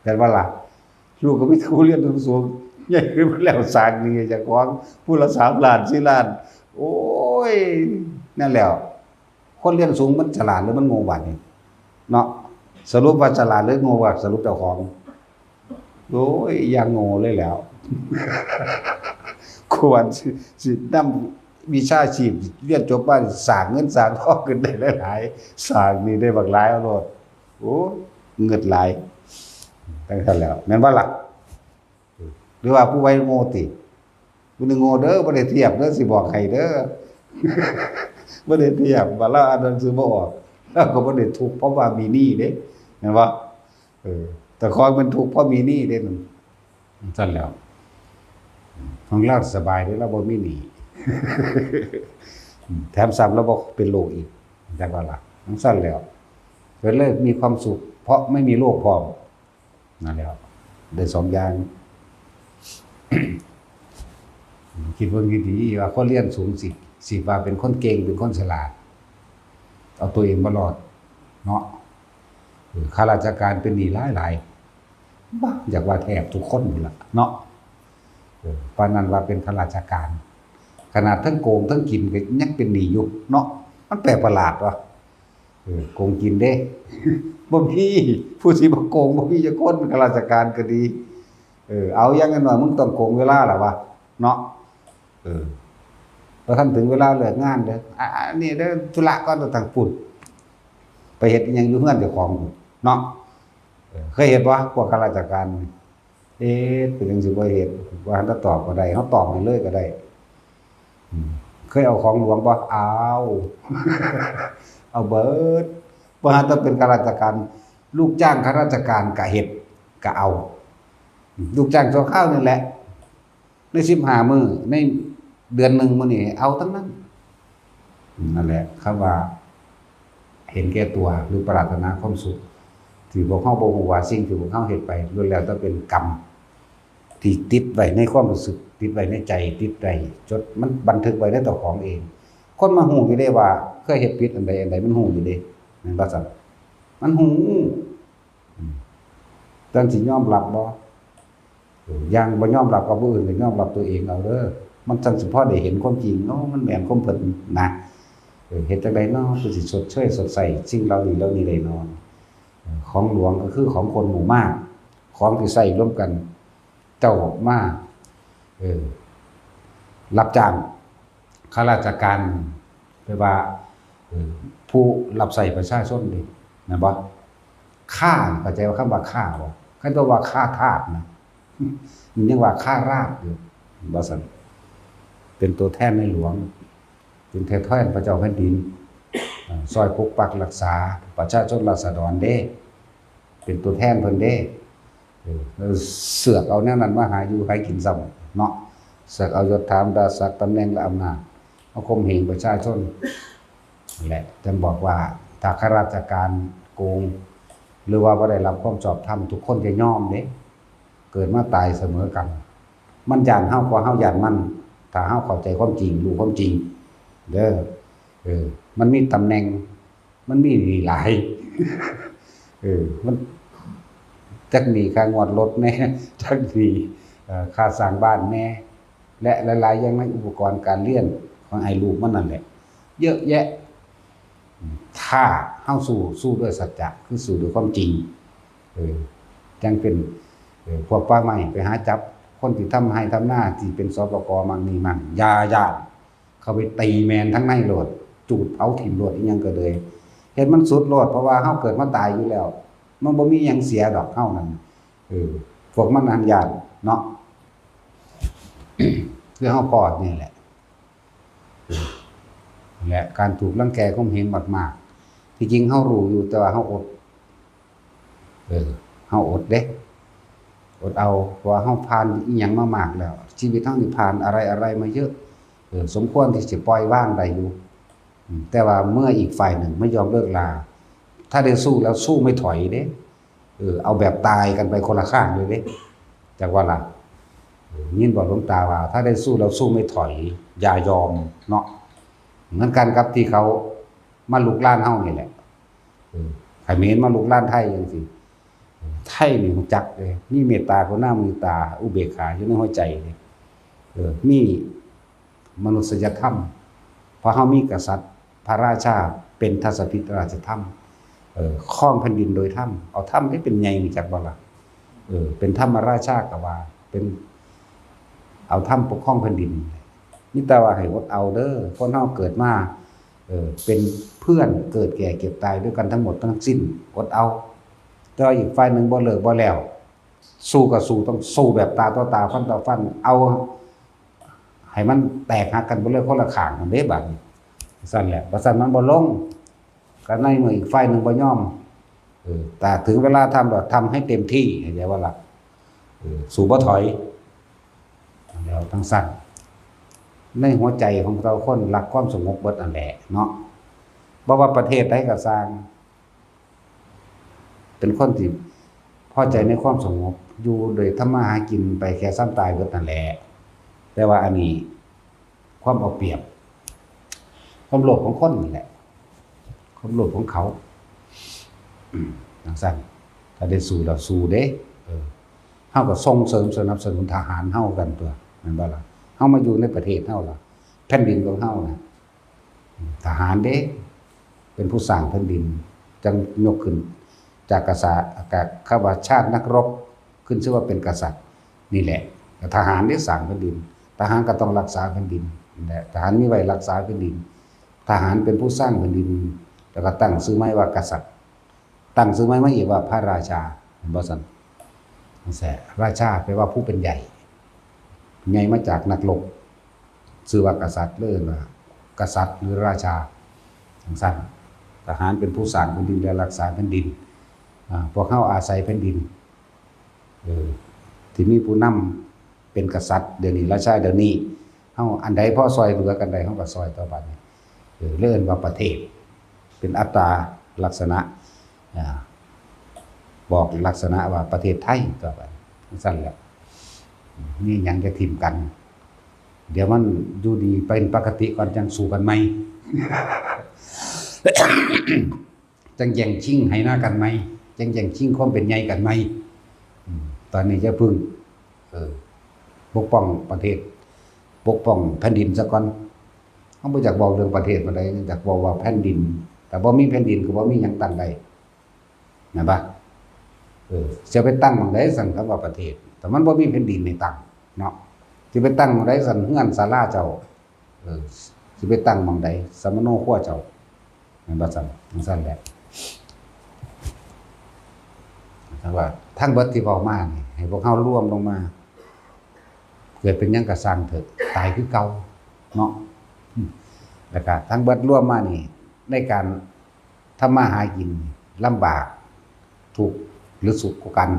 แม่นบ่ล่ะ ลูกก็มีแต่ผู้เรียนสูงๆ ใหญ่ขึ้นมาแล้วสร้างหนี้ให้เจ้าของ ผู้ละสามล้าน สี่ล้าน โอ้ย นั่นแหล้ว คนเรียนสูงมันฉลาดหรือมันโง่บาดนี้ เนาะ สรุปว่าฉลาดหรือโง่ ว่าสรุปเจ้าของ โอ้ย อย่างโง่เลยแหล้ว ควรสิ สินำวิชาชีพ เรียนจบมาสร้างเงินสร้างทองขึ้นได้หลายๆ สร้างหนี้ได้บักหลายเอาโลด โอ้ เงินหลาย จั่งซั่นแหล้ว แม่นบ่ล่ะ หรือว่าผู้ไหวโง่ติ ผู้หนึ่งโง่เด้อ บ่ได้เทียบเด้อ สิบอกให้เด้อ บ่ได้เทียบ ว่าลาวอ่านหนังสือบ่ออก ลาวก็บ่ได้ทุกข์เพราะว่ามีหนี้เด้ แม่นบ่ เออ แต่ของมันทุกข์เพราะมีหนี้เด้ นั่น ซั่นแหล้ว ของลาวสบายเด้ ลาวบ่มีหนี้ แถมซ้ำแล้วบ่เป็นโรคอีก จักว่าล่ะ จั่งซั้นแหล้ว ก็เลยมีความสุข เพราะไม่มีโรคพร้อม นั่นแหละ ได้สองอย่าง คิดเบิ่งดีๆ ว่าคนเรียนสูงสิ สิว่าเป็นคนเก่ง เป็นคนฉลาด เอาตัวเองบ่รอด เนาะ เออ ข้าราชการเป็นหนี้หลายๆ บ่ อยากว่าแทบทุกคนนี่ล่ะ เนาะ เออ ปานนั้นว่าเป็นข้าราชการ ขนาดทั้งโกงทั้งกินก็ยังเป็นหนี้อยู่ เนาะ มันแปลกประหลาดวะ เออ โกงกินเด้ บ่มีผู้สิมาโกง บ่มีจักคน ข้าราชการก็ดี เออ เอาอย่างน้อยมึงต้องโกงเวลาล่ะวะ เนาะ เออ บ่ทันถึงเวลาเลิกงานเด้อ อ่ะ อันนี้เด้อ ธุระก่อน ต้องพูด ไปเฮ็ดอิหยังอยู่เฮือนเจ้าของพู้น เนาะ เออ เคยเฮ็ดบ่ พวกข้าราชการ เฮ็ด เป็นจั่งสิบ่เฮ็ด ว่าหั้นแต่ตอบก็ได้ เฮาตอบให้เลยก็ได้ อืม เคยเอาของหลวงบ่ เอา เอาเบิด บ่หั้นแต่เป็นข้าราชการ ลูกจ้างข้าราชการก็เฮ็ด ก็เอา ลูกจ้างชั่วคราวนี่แหละ ในสิบห้ามื้อ ในเดือนหนึ่งมื้อนี้ เอาทั้งนั้น นั่นแหละ คำว่า เห็นแก่ตัว หรือปรารถนาความสุข ที่พวกเฮาบ่ฮู้ว่าสิ่งที่พวกเฮาเฮ็ดไป ล้วนแล้วแต่เป็นกรรม ที่ติดไว้ในความรู้สึก ติดไว้ในใจ ติดไว้ จด มันบันทึกไว้ในเจ้าของเอง คนมันฮู้อยู่เด้ว่า เคยเฮ็ดผิดอันใดอันใด มันฮู้อยู่เด้ แม่นบ่ซั่น มันฮู้ อืม แต่มันสิยอมรับบ่ เออ อย่างบ่ยอมรับกับผู้อื่น ก็ยอมรับตัวเองเอาเด้อ มันจั่งสิพอได้เห็นความจริง โอ้ มันแม่นความเพิ่นนะ เออ เฮ็ดจั่งใดเนาะ คือสิชดเชยชดใช้สิ่งเหล่านี้เหล่านี้ได้เนาะ เออ ของหลวงก็คือของคนหมู่มาก ของที่ใช้ร่วมกัน เจ้ามา เออ รับจ้าง ข้าราชการ แปลว่า เออ ผู้รับใช้ประชาชนเด้ แม่นบ่ ข้า เข้าใจว่าคำว่าข้าบ่ คันตัวว่าข้าทาสนะ มันยังว่าข้าราชอยู่ ว่าซั่น เป็นตัวแทนในหลวง เป็นตัวแทนพระเจ้าแผ่นดิน เอ่อ ซอยปกปักรักษาประชาชนราษฎรเด้ เป็นตัวแทนเพิ่นเด้ เออ แล้วเสือกเอาแนวนั้นมาหาอยู่หากินซ้ำเนาะ เสือกเอายศถาบรรดาศักดิ์ ตำแหน่งและอำนาจ มาข่มเหงประชาชน นั่นแหละ จั่งบอกว่า ถ้าข้าราชการโกง หรือว่าบ่ได้รับความชอบธรรม ทุกคนจะยอมเด้ เกิดมาตายเสมอกัน มันย้านเฮากว่าเฮาย้านมัน ถ้าเฮาเข้าใจความจริง รู้ความจริง เด้อ เออ มันมีตำแหน่ง มันมีหนี้หลาย เออ มัน จักหนี้ค่างวดรถแหน่ จักหนี้ เอ่อ ค่าสร้างบ้านแหน่ และหลายๆอย่างในอุปกรณ์การเรียนของไอ้ลูกมันนั่นแหละ เยอะแยะ ถ้าเฮาสู้ สู้ด้วยสัจจะ คือสู้ด้วยความจริง เออ จั่งเป็น เออ พวกป่าไม้ไปหาจับคนที่ทำไร่ทำนา ที่เป็น สปก มั่งนี่มั่ง อย่าย้าน เข้าไปตีแม่นทั้งในโลด จูดเผาถิ่มโลด อิหยังก็เลย เฮ็ดมันสุดโลด เพราะว่าเฮาเกิดมาตายอยู่แล้ว มันบ่มีหยังเสียดอก เฮานั่น เออ พวกมันหั้นย้านเนาะ คือเฮาพอดนี่แหละ และการถูกรังแกข่มเหงมากๆ ที่จริงเฮารู้อยู่ แต่ว่าเฮาอด เออ เฮาอดเด้ อดเอา เพราะว่าเฮาผ่านอิหยังมามากแล้ว ชีวิตเฮานี่ผ่านอะไรๆมาเยอะ เออ สมควรที่สิปล่อยวางได้อยู่ อืม แต่ว่าเมื่ออีกฝ่ายหนึ่งไม่ยอมเลิกรา ถ้าได้สู้แล้วสู้ไม่ถอยเด้ เออ เอาแบบตายกันไปคนละข้างเลยเด้ จักว่าล่ะ เออ ยินบ่หลวงตาว่า ถ้าได้สู้แล้วสู้ไม่ถอย อย่ายอมเนาะ เหมือนกันกับที่เขามาลุกรานเฮานี่แหละ เออ เขมรมาลุกรานไทยจั่งซี้ ไทยนี่รู้จักเลย มีเมตตากรุณามุทิตา อุเบกขาอยู่ในหัวใจเลย เออ มีมนุษยธรรม เพราะเฮามีกษัตริย์ พระราชาเป็นทัศพิตราชธรรม เออ ครองแผ่นดินโดยธรรม เอาธรรมให้เป็นใหญ่ รู้จักบ่ล่ะ เออ เป็นธรรมราชาก็ว่า เป็น เอาธรรมปกครองแผ่นดิน มีแต่ว่าให้อดเอาเด้อ คนเฮาเกิดมา เออ เป็นเพื่อนเกิดแก่เจ็บตายด้วยกันทั้งหมดทั้งสิ้น อดเอา แต่ว่าอีกฝ่ายหนึ่งบ่เลิกบ่แล้ว สู้ก็สู้ ต้องสู้แบบตาต่อตา ฟันต่อฟัน เอาให้มันแตกหักกันไปเลยคนละข้างนั่นเด้ บัดนี้ ซั่นแหละ บ่ซั่นมันบ่ลง ก็ในเมื่ออีกฝ่ายหนึ่งบ่ยอม เออ แต่ถึงเวลาทำก็ทำให้เต็มที่ เข้าใจบ่ล่ะ เออ สู้บ่ถอย แล้วจั่งซั่น ในหัวใจของแต่ละคนรักความสงบเบิดนั่นแหละเนาะ บ่ว่าประเทศใดก็ซ่าง เป็นคนที่พอใจในความสงบ อยู่โดยทำมาหากินไปแค่ซ้ำตายเบิดนั่นแหละ แต่ว่าอันนี้ความเอาเปรียบ ความโลภของคนนี่แหละ ความโลภของเขา อืม จั่งซั้น ถ้าได้สู้แล้วสู้เด้ เออ เฮาก็ส่งเสริมสนับสนุนทหารเฮากันตั่ว แม่นบ่ล่ะ เฮามาอยู่ในประเทศเฮาล่ะ แผ่นดินของเฮานะ ทหารเด้ เป็นผู้สร้างแผ่นดิน จั่งยกขึ้นจากกษัตริย์ กะ คำว่าชาตินักรบ ขึ้นชื่อว่าเป็นกษัตริย์ นี่แหละ ทหารได้สร้างแผ่นดิน ทหารก็ต้องรักษาแผ่นดิน และทหารมีไว้รักษาแผ่นดิน ทหารเป็นผู้สร้างแผ่นดิน แล้วก็ตั้งชื่อใหม่ว่ากษัตริย์ ตั้งชื่อใหม่มาอีกว่าพระราชา เห็นบ่ซั่น นั่นแหละ ราชาแปลว่าผู้เป็นใหญ่ ใหญ่มาจากนักรบ ชื่อว่ากษัตริย์ เลยเอิ้นว่ากษัตริย์หรือราชา จั่งซั้น ทหารเป็นผู้สร้างแผ่นดินและรักษาแผ่นดิน อ่า พวกเฮาอาศัยแผ่นดิน เออ ที่มีผู้นำเป็นกษัตริย์ เดี๋ยวนี้ราชา เดี๋ยวนี้ เฮาอันใดพอซ่อยเหลือกันได้ เฮาก็ซ่อยต่อ บัดนี้ เออ เลยเอิ้นว่าประเทศ เป็นอัตตาลักษณะ อ่า บอกลักษณะว่าประเทศไทยต่อไป จั่งซั้นแหละ มีหยังจะถิ่มกัน เดี๋ยวมันอยู่ดีเป็นปกติก่อน จั่งสู้กันใหม่ จั่งแย่งชิงไหนากันใหม่ จั่งแย่งชิงความเป็นใหญ่กันใหม่ อืม ตอนนี้อย่าพึ่ง เออ ปกป้องประเทศ ปกป้องแผ่นดินซะก่อน เฮาบ่อยากเว้าเรื่องประเทศปานใด อยากเว้าว่าแผ่นดิน ถ้าบ่มีแผ่นดินก็บ่มีหยังตั้งได้ แม่นบ่ เออ สิไปตั้งหม่องใดซั่น คำว่าประเทศ ถ้ามันบ่มีแผ่นดินให้ตั้งเนาะ สิไปตั้งหม่องใดซั่น เฮือนศาลาเจ้า เออ สิไปตั้งหม่องใด สมโนครัวเจ้า แม่นบ่ซั่น จั่งซั้นแหละ แต่ว่าทั้งเบิดที่เว้ามานี่ ให้พวกเฮารวมลงมา เกิดเป็นหยังก็ซ่างเถาะ ตายคือเก่าเนาะ อืม แล้วก็ทั้งเบิดรวมมานี่ ในการทำมาหากินลำบาก ทุกข์ หรือสุขกว่ากัน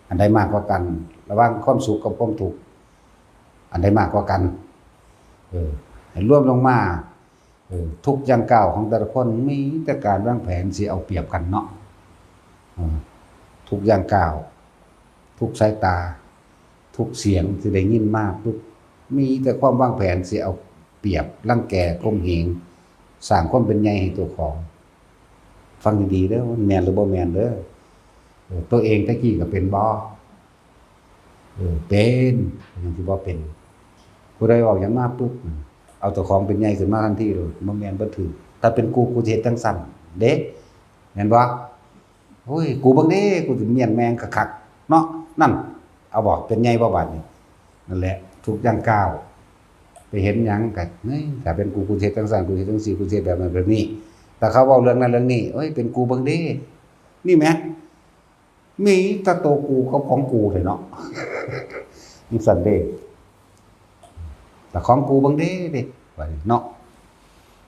อันใดมากกว่ากัน ระหว่างความสุขกับความทุกข์ อันใดมากกว่ากัน เออ ให้รวมลงมา เออ ทุกย่างก้าวของแต่ละคนมีแต่การวางแผนสิเอาเปรียบกันเนาะ เออ ทุกย่างก้าว ทุกสายตา ทุกเสียงที่ได้ยินมาปุ๊บ มีแต่ความวางแผนสิเอาเปรียบ รังแก ข่มเหง สร้างความเป็นใหญ่ให้ตัวของ ฟังดีๆเด้อ มันแม่นหรือบ่แม่นเด้อ เออ ตัวเองแต่กี้ก็เป็นบ่ เออ เป็น เป็นหยังสิบ่เป็น ผู้ใดเว้าหยังมาปุ๊บ เอาเจ้าของเป็นใหญ่ขึ้นมาทันทีเลย บ่แม่น บ่ถืก ถ้าเป็นกู กูสิเฮ็ดจั่งซั้นเด้ แม่นบ่ โอ้ย กูเบิ่งเด้ กูสิเมี้ยนแม่งคักๆ เนาะ นั่น เอาบ่ เป็นใหญ่บ่บาดนี้ นั่นแหละ ทุกย่างก้าว ไปเห็นหยังก็ เฮ้ย ถ้าเป็นกู กูสิเฮ็ดจั่งซั้น กูสิเฮ็ดจั่งซี้ กูสิเฮ็ดแบบนั้นแบบนี้ ถ้าเขาเว้าเรื่องนั้นเรื่องนี้ โอ้ย เป็นกูเบิ่งเด้ นี่แหม มีแต่โตกูกับของกูเถาะเนาะ จั่งซั้นเด้ แต่ของกูเบิ่งเด้เด้ ว่าเนาะ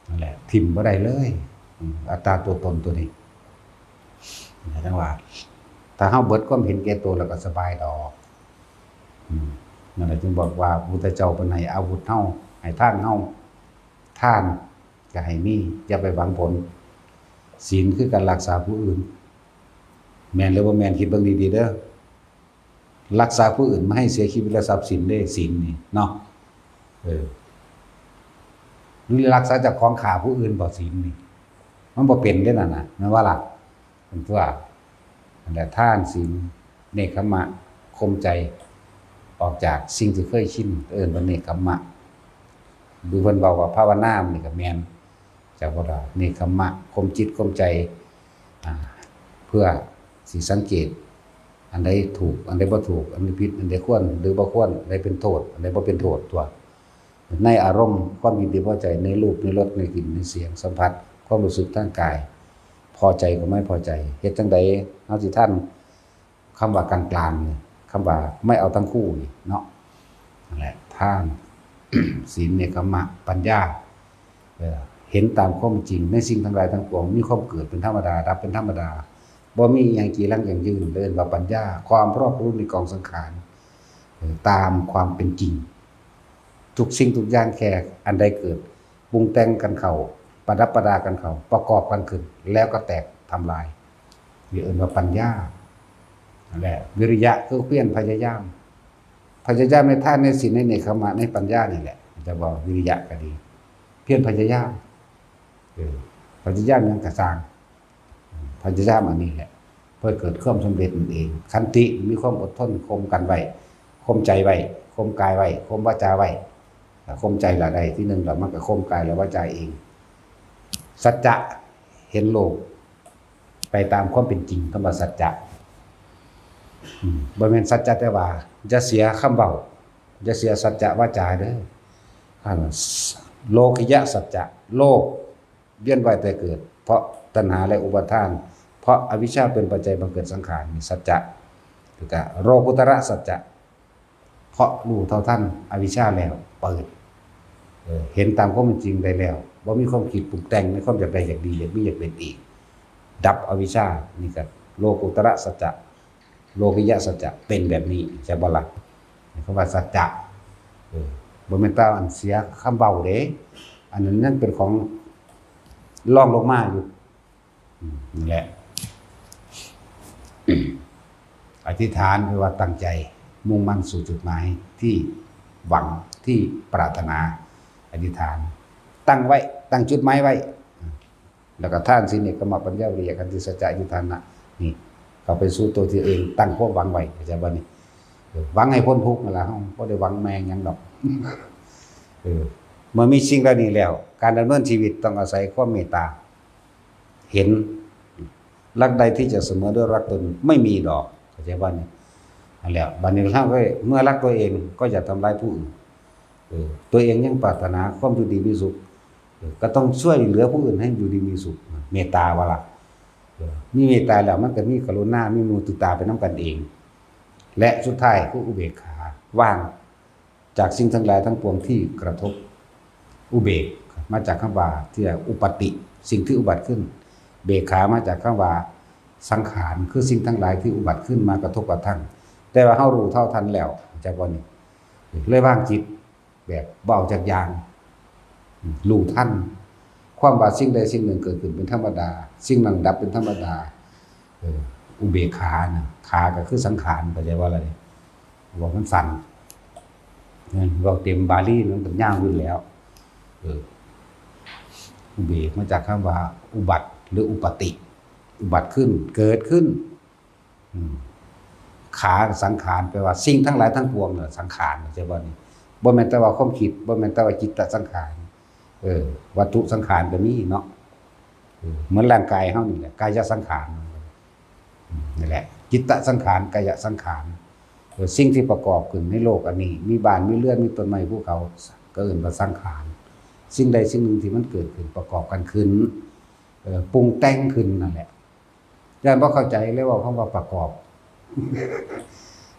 นั่นแหละ ถิ่มบ่ได้เลย อืม อัตตาตัวตนตัวนี้ จั่งว่า ถ้าเฮาเบิดความเห็นแก่ตัวแล้วก็สบายดอก อืม นั่นแหละจึงบอกว่าพระพุทธเจ้าเพิ่นให้อาวุธเฮา ให้ทานเฮา ทานก็ให้มี อย่าไปหวังผล ศีลคือการรักษาผู้อื่น แม่นหรือบ่แม่น คิดเบิ่งดีๆเด้อ รักษาผู้อื่นบ่ให้เสียชีวิตและทรัพย์สินเด้ ศีลนี่เนาะ เออ หรือรักษาเจ้าของฆ่าผู้อื่นบ่ ศีลนี่ มันบ่เป็นเด้นั่นน่ะ แม่นบ่ล่ะ เป็นตัว นั่นแหละ ทาน ศีล เนกขัมมะ ข่มใจ ออกจากสิ่งที่เคยชิน เอิ้นว่าเนกขัมมะ หรือเพิ่นเว้าว่าภาวนา นี่ก็แม่น จากว่าเนกขัมมะ ข่มจิตข่มใจ อ่า เพื่อสิสังเกต อันใดถูก อันใดบ่ถูก อันใดผิด อันใดควรหรือบ่ควร อันใดเป็นโทษ อันใดบ่เป็นโทษตัว ในอารมณ์ ความยินดีพอใจ ในรูป ในรส ในกลิ่น ในเสียง สัมผัส ความรู้สึกทางกาย พอใจกับไม่พอใจ เฮ็ดจั่งใด เฮาสิทัน คำว่ากลางๆนี่ คำว่าไม่เอาทั้งคู่นี่เนาะ นั่นแหละ ทาน ศีล เนกขัมมะ ปัญญา เอ่อ เห็นตามความจริง ในสิ่งทั้งหลายทั้งปวง มีความเกิดเป็นธรรมดา ดับเป็นธรรมดา บ่มีอิหยังจีรังยั่งยืน เอิ้นว่าปัญญา ความรอบรู้ในกองสังขาร เอ่อ ตามความเป็นจริง ทุกสิ่งทุกอย่างแค่อันใดเกิด ปรุงแต่งกันเข้า ประดับประดากันเข้า ประกอบกันขึ้น แล้วก็แตกทำลาย นี่เอิ้นว่าปัญญา นั่นแหละ วิริยะคือเพียรพยายาม พยายามในทานในศีลในเนกขัมมะในปัญญานี่แหละ จะบอกวิริยะก็ดี เพียรพยายาม เออ พยายามหยังกะซ่าง พยายามอันนี้แหละ เพื่อเกิดความสำเร็จนั่นเอง ขันติมีความอดทน ข่มกันไว้ ข่มใจไว้ ข่มกายไว้ ข่มวาจาไว้ ถ้าข่มใจละได้ที่หนึ่งแล้ว มันก็ข่มกายและวาจาเอง สัจจะ เห็นโลก ไปตามความเป็นจริง คำว่าสัจจะ อืม บ่แม่นสัจจะแต่ว่า อย่าเสียคำเว้า อย่าเสียสัจจะวาจาเด้อ อันโลกิยะสัจจะ โลกเวียนว่ายตายเกิด เพราะตัณหาและอุปาทาน เพราะอวิชชาเป็นปัจจัยบังเกิดสังขาร นี่สัจจะ แล้วก็โลกุตระสัจจะ เพราะรู้เท่าทันอวิชชาแล้ว เปิด เออ เห็นตามความเป็นจริงได้แล้ว บ่มีความคิดปรุงแต่งในความอยากได้อยากดี อยากมีอยากเป็นอีก ดับอวิชชา นี่ก็โลกุตระสัจจะ โลกิยะสัจจะเป็นแบบนี้ ใช่บ่ล่ะ คำว่าสัจจะ เออ บ่แม่นแต่อันเสียคำเว้าเด้ อันนั้นยังเป็นของรองลงมาอยู่ อืม นั่นแหละ อธิษฐานคือว่าตั้งใจ มุ่งมั่นสู่จุดหมายที่หวัง ที่ปรารถนา อธิษฐาน ตั้งไว้ ตั้งจุดหมายไว้ แล้วก็ทาน ศีล เนกขัมมะ ปัญญา วิริยะ ขันติ สัจจะ อธิษฐานะ นี่ เข้าไปสู่ตัวที่เองตั้งความหวังไว้ เข้าใจบ่นี่ เออ หวังให้พ้นทุกข์นั่นล่ะ เฮาบ่ได้หวังแม่งหยังดอก เออ เมื่อมีสิ่งเหล่านี้แล้ว การดำเนินชีวิตต้องอาศัยความเมตตา เห็น รักใดที่จะเสมอด้วยรักตนไม่มีดอก เข้าใจบ่นี่ นั่นแหละ บัดนี้เราก็เมื่อรักตัวเองก็อย่าทำร้ายผู้อื่น เออ ตัวเองยังปรารถนาความอยู่ดีมีสุข เออ ก็ต้องช่วยเหลือผู้อื่นให้อยู่ดีมีสุข เมตตาว่าล่ะ เออ มีเมตตาแล้วมันก็มีกรุณา มีมุทิตาไปนำกันเอง และสุดท้ายคืออุเบกขา วางจากสิ่งทั้งหลายทั้งปวงที่กระทบ อุเบก มาจากคำว่าที่อุปัตติ สิ่งที่อุบัติขึ้น เบกขามาจากคำว่าสังขาร คือสิ่งทั้งหลายที่อุบัติขึ้นมากระทบกระทั่ง แต่ว่าเฮารู้เท่าทันแล้ว เข้าใจบ่นี่ เลยวางจิต แบบบ่เอาจักอย่าง อืม รู้ทัน ความว่าสิ่งใดสิ่งหนึ่งเกิดขึ้นเป็นธรรมดา สิ่งนั้นดับเป็นธรรมดา เออ อุเบกขานะ ขาก็คือสังขาร เข้าใจว่าอะไร ว่ามันสั้น นั่น เว้าเต็มบาลีมันก็ยาวอยู่แล้ว เออ อุเบกมาจากคำว่าอุบัติหรืออุปติ อุบัติขึ้น เกิดขึ้น อืม ขาสังขาร แปลว่าสิ่งทั้งหลายทั้งปวงน่ะสังขาร เข้าใจบ่นี่ บ่แม่นแต่ว่าความคิด บ่แม่นแต่ว่าจิตตสังขาร เออ วัตถุสังขารก็มีเนาะ เออ เหมือนร่างกายเฮานี่แหละ กายสังขาร อืม นี่แหละ จิตตสังขาร กายสังขาร เออ สิ่งที่ประกอบขึ้นในโลกอันนี้ มีบ้าน มีเรือน มีต้นไม้ ภูเขา ก็เอิ้นว่าสังขาร สิ่งใดสิ่งหนึ่งที่มันเกิดขึ้นประกอบกันขึ้น เออ ปรุงแต่งขึ้นนั่นแหละ ย้อนบ่เข้าใจเลยว่าคำว่าประกอบ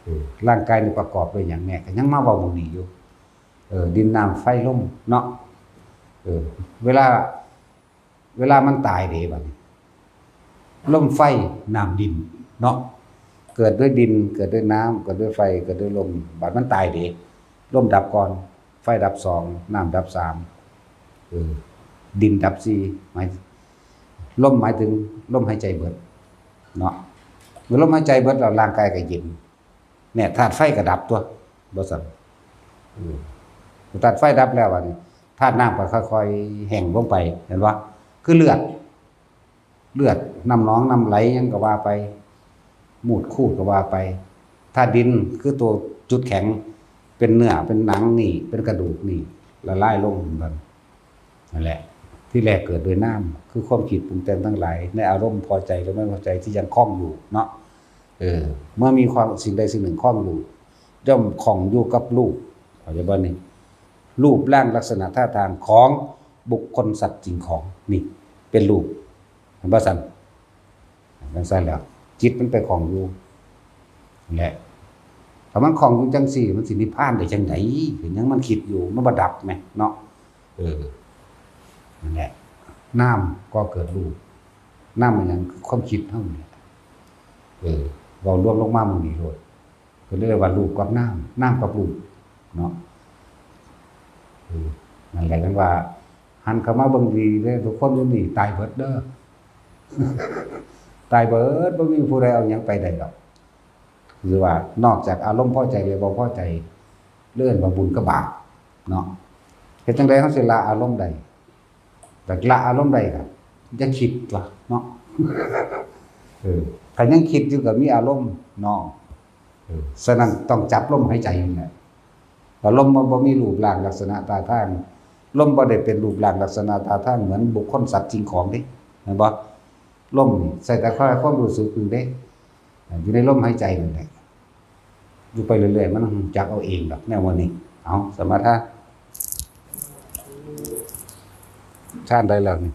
เออ ร่างกายนี่ประกอบด้วยหยังแน่ ก็ยังมาเว้าหม่องนี้อยู่ เออ ดินน้ำไฟลมเนาะ เออ เวลา เวลามันตายเด้บัดนี้ ลมไฟน้ำดินเนาะ เกิดด้วยดิน เกิดด้วยน้ำ เกิดด้วยไฟ เกิดด้วยลม บัดมันตายเด้ ลมดับก่อน ไฟดับสอง น้ำดับสาม เออ ดินดับสี่ หมาย ลมหมายถึงลมหายใจเบิดเนาะ เมื่อลมหายใจเบิดแล้วร่างกายก็เย็น เนี่ย ธาตุไฟก็ดับตัว บ่ซั่น เออ ธาตุไฟดับแล้วบัดนี้ ธาตุน้ำก็ค่อยๆแห้งลงไป เห็นบ่ คือเลือด เลือด น้ำหนอง น้ำไหล หยังก็ว่าไป มูตร คูด ก็ว่าไป ธาตุดิน คือตัวจุดแข็ง เป็นเนื้อ เป็นหนังนี่ เป็นกระดูกนี่ ละลายลงนั่น นั่นแหละ ที่แรกเกิดด้วยน้ำ คือความคิดปรุงแต่งทั้งหลาย ในอารมณ์พอใจหรือไม่พอใจที่ยังคล้องอยู่เนาะ เออ เมื่อมีความสิ่งใดสิ่งหนึ่งคล้องอยู่ ย่อมคล้องอยู่กับรูป เข้าใจบ่นี่ รูปร่างลักษณะท่าทางของบุคคลสัตว์สิ่งของ นี่ เป็นรูป เห็นบ่ซั่น จั่งซั่นแล้ว จิตมันไปคล้องอยู่ นั่นแหละ ถ้ามันคล้องอยู่จั่งซี่ มันสินิพพานได้จั่งใด ก็ยังมันคิดอยู่ มันบ่ดับแหมเนาะ เออ นั่นแหละ นามก่อเกิดรูป นามมันหยัง ความคิดเฮานี่แหละ เออ เว้ารวมลงมาหม่องนี้โลด เพิ่นเรียกว่ารูปกับนาม นามกับรูป เนาะ นั่นแหละจั่งว่า หันเข้ามาเบิ่งดีเด้อ ทุกคนอยู่นี่ตายเบิดเด้อ ตายเบิด บ่มีผู้ใดเอาหยังไปได้ดอก คือว่านอกจากอารมณ์พอใจหรือบ่พอใจ เรื่องว่าบุญกับบาปเนาะ เฮ็ดจั่งใด๋เฮาสิละอารมณ์ได้ อยากละอารมณ์ได้ก็อย่าคิดตั๊วเนาะ เออ ถ้ายังคิดอยู่ก็มีอารมณ์เนาะ เออ ฉะนั้นต้องจับลมหายใจนั่นแหละ ว่าลมมันบ่มีรูปร่างลักษณะท่าทาง ลมบ่ได้เป็นรูปร่างลักษณะท่าทางเหมือนบุคคลสัตว์สิ่งของเด้ แม่นบ่ ลมนี่ใส่แต่ความรู้สึกอยู่เด้ อยู่ในลมหายใจนั่นแหละ อยู่ไปเรื่อยๆ มันจักเอาเองดอกแนวว่านี้ เอา สมถะ ฌานได้แล้วนี่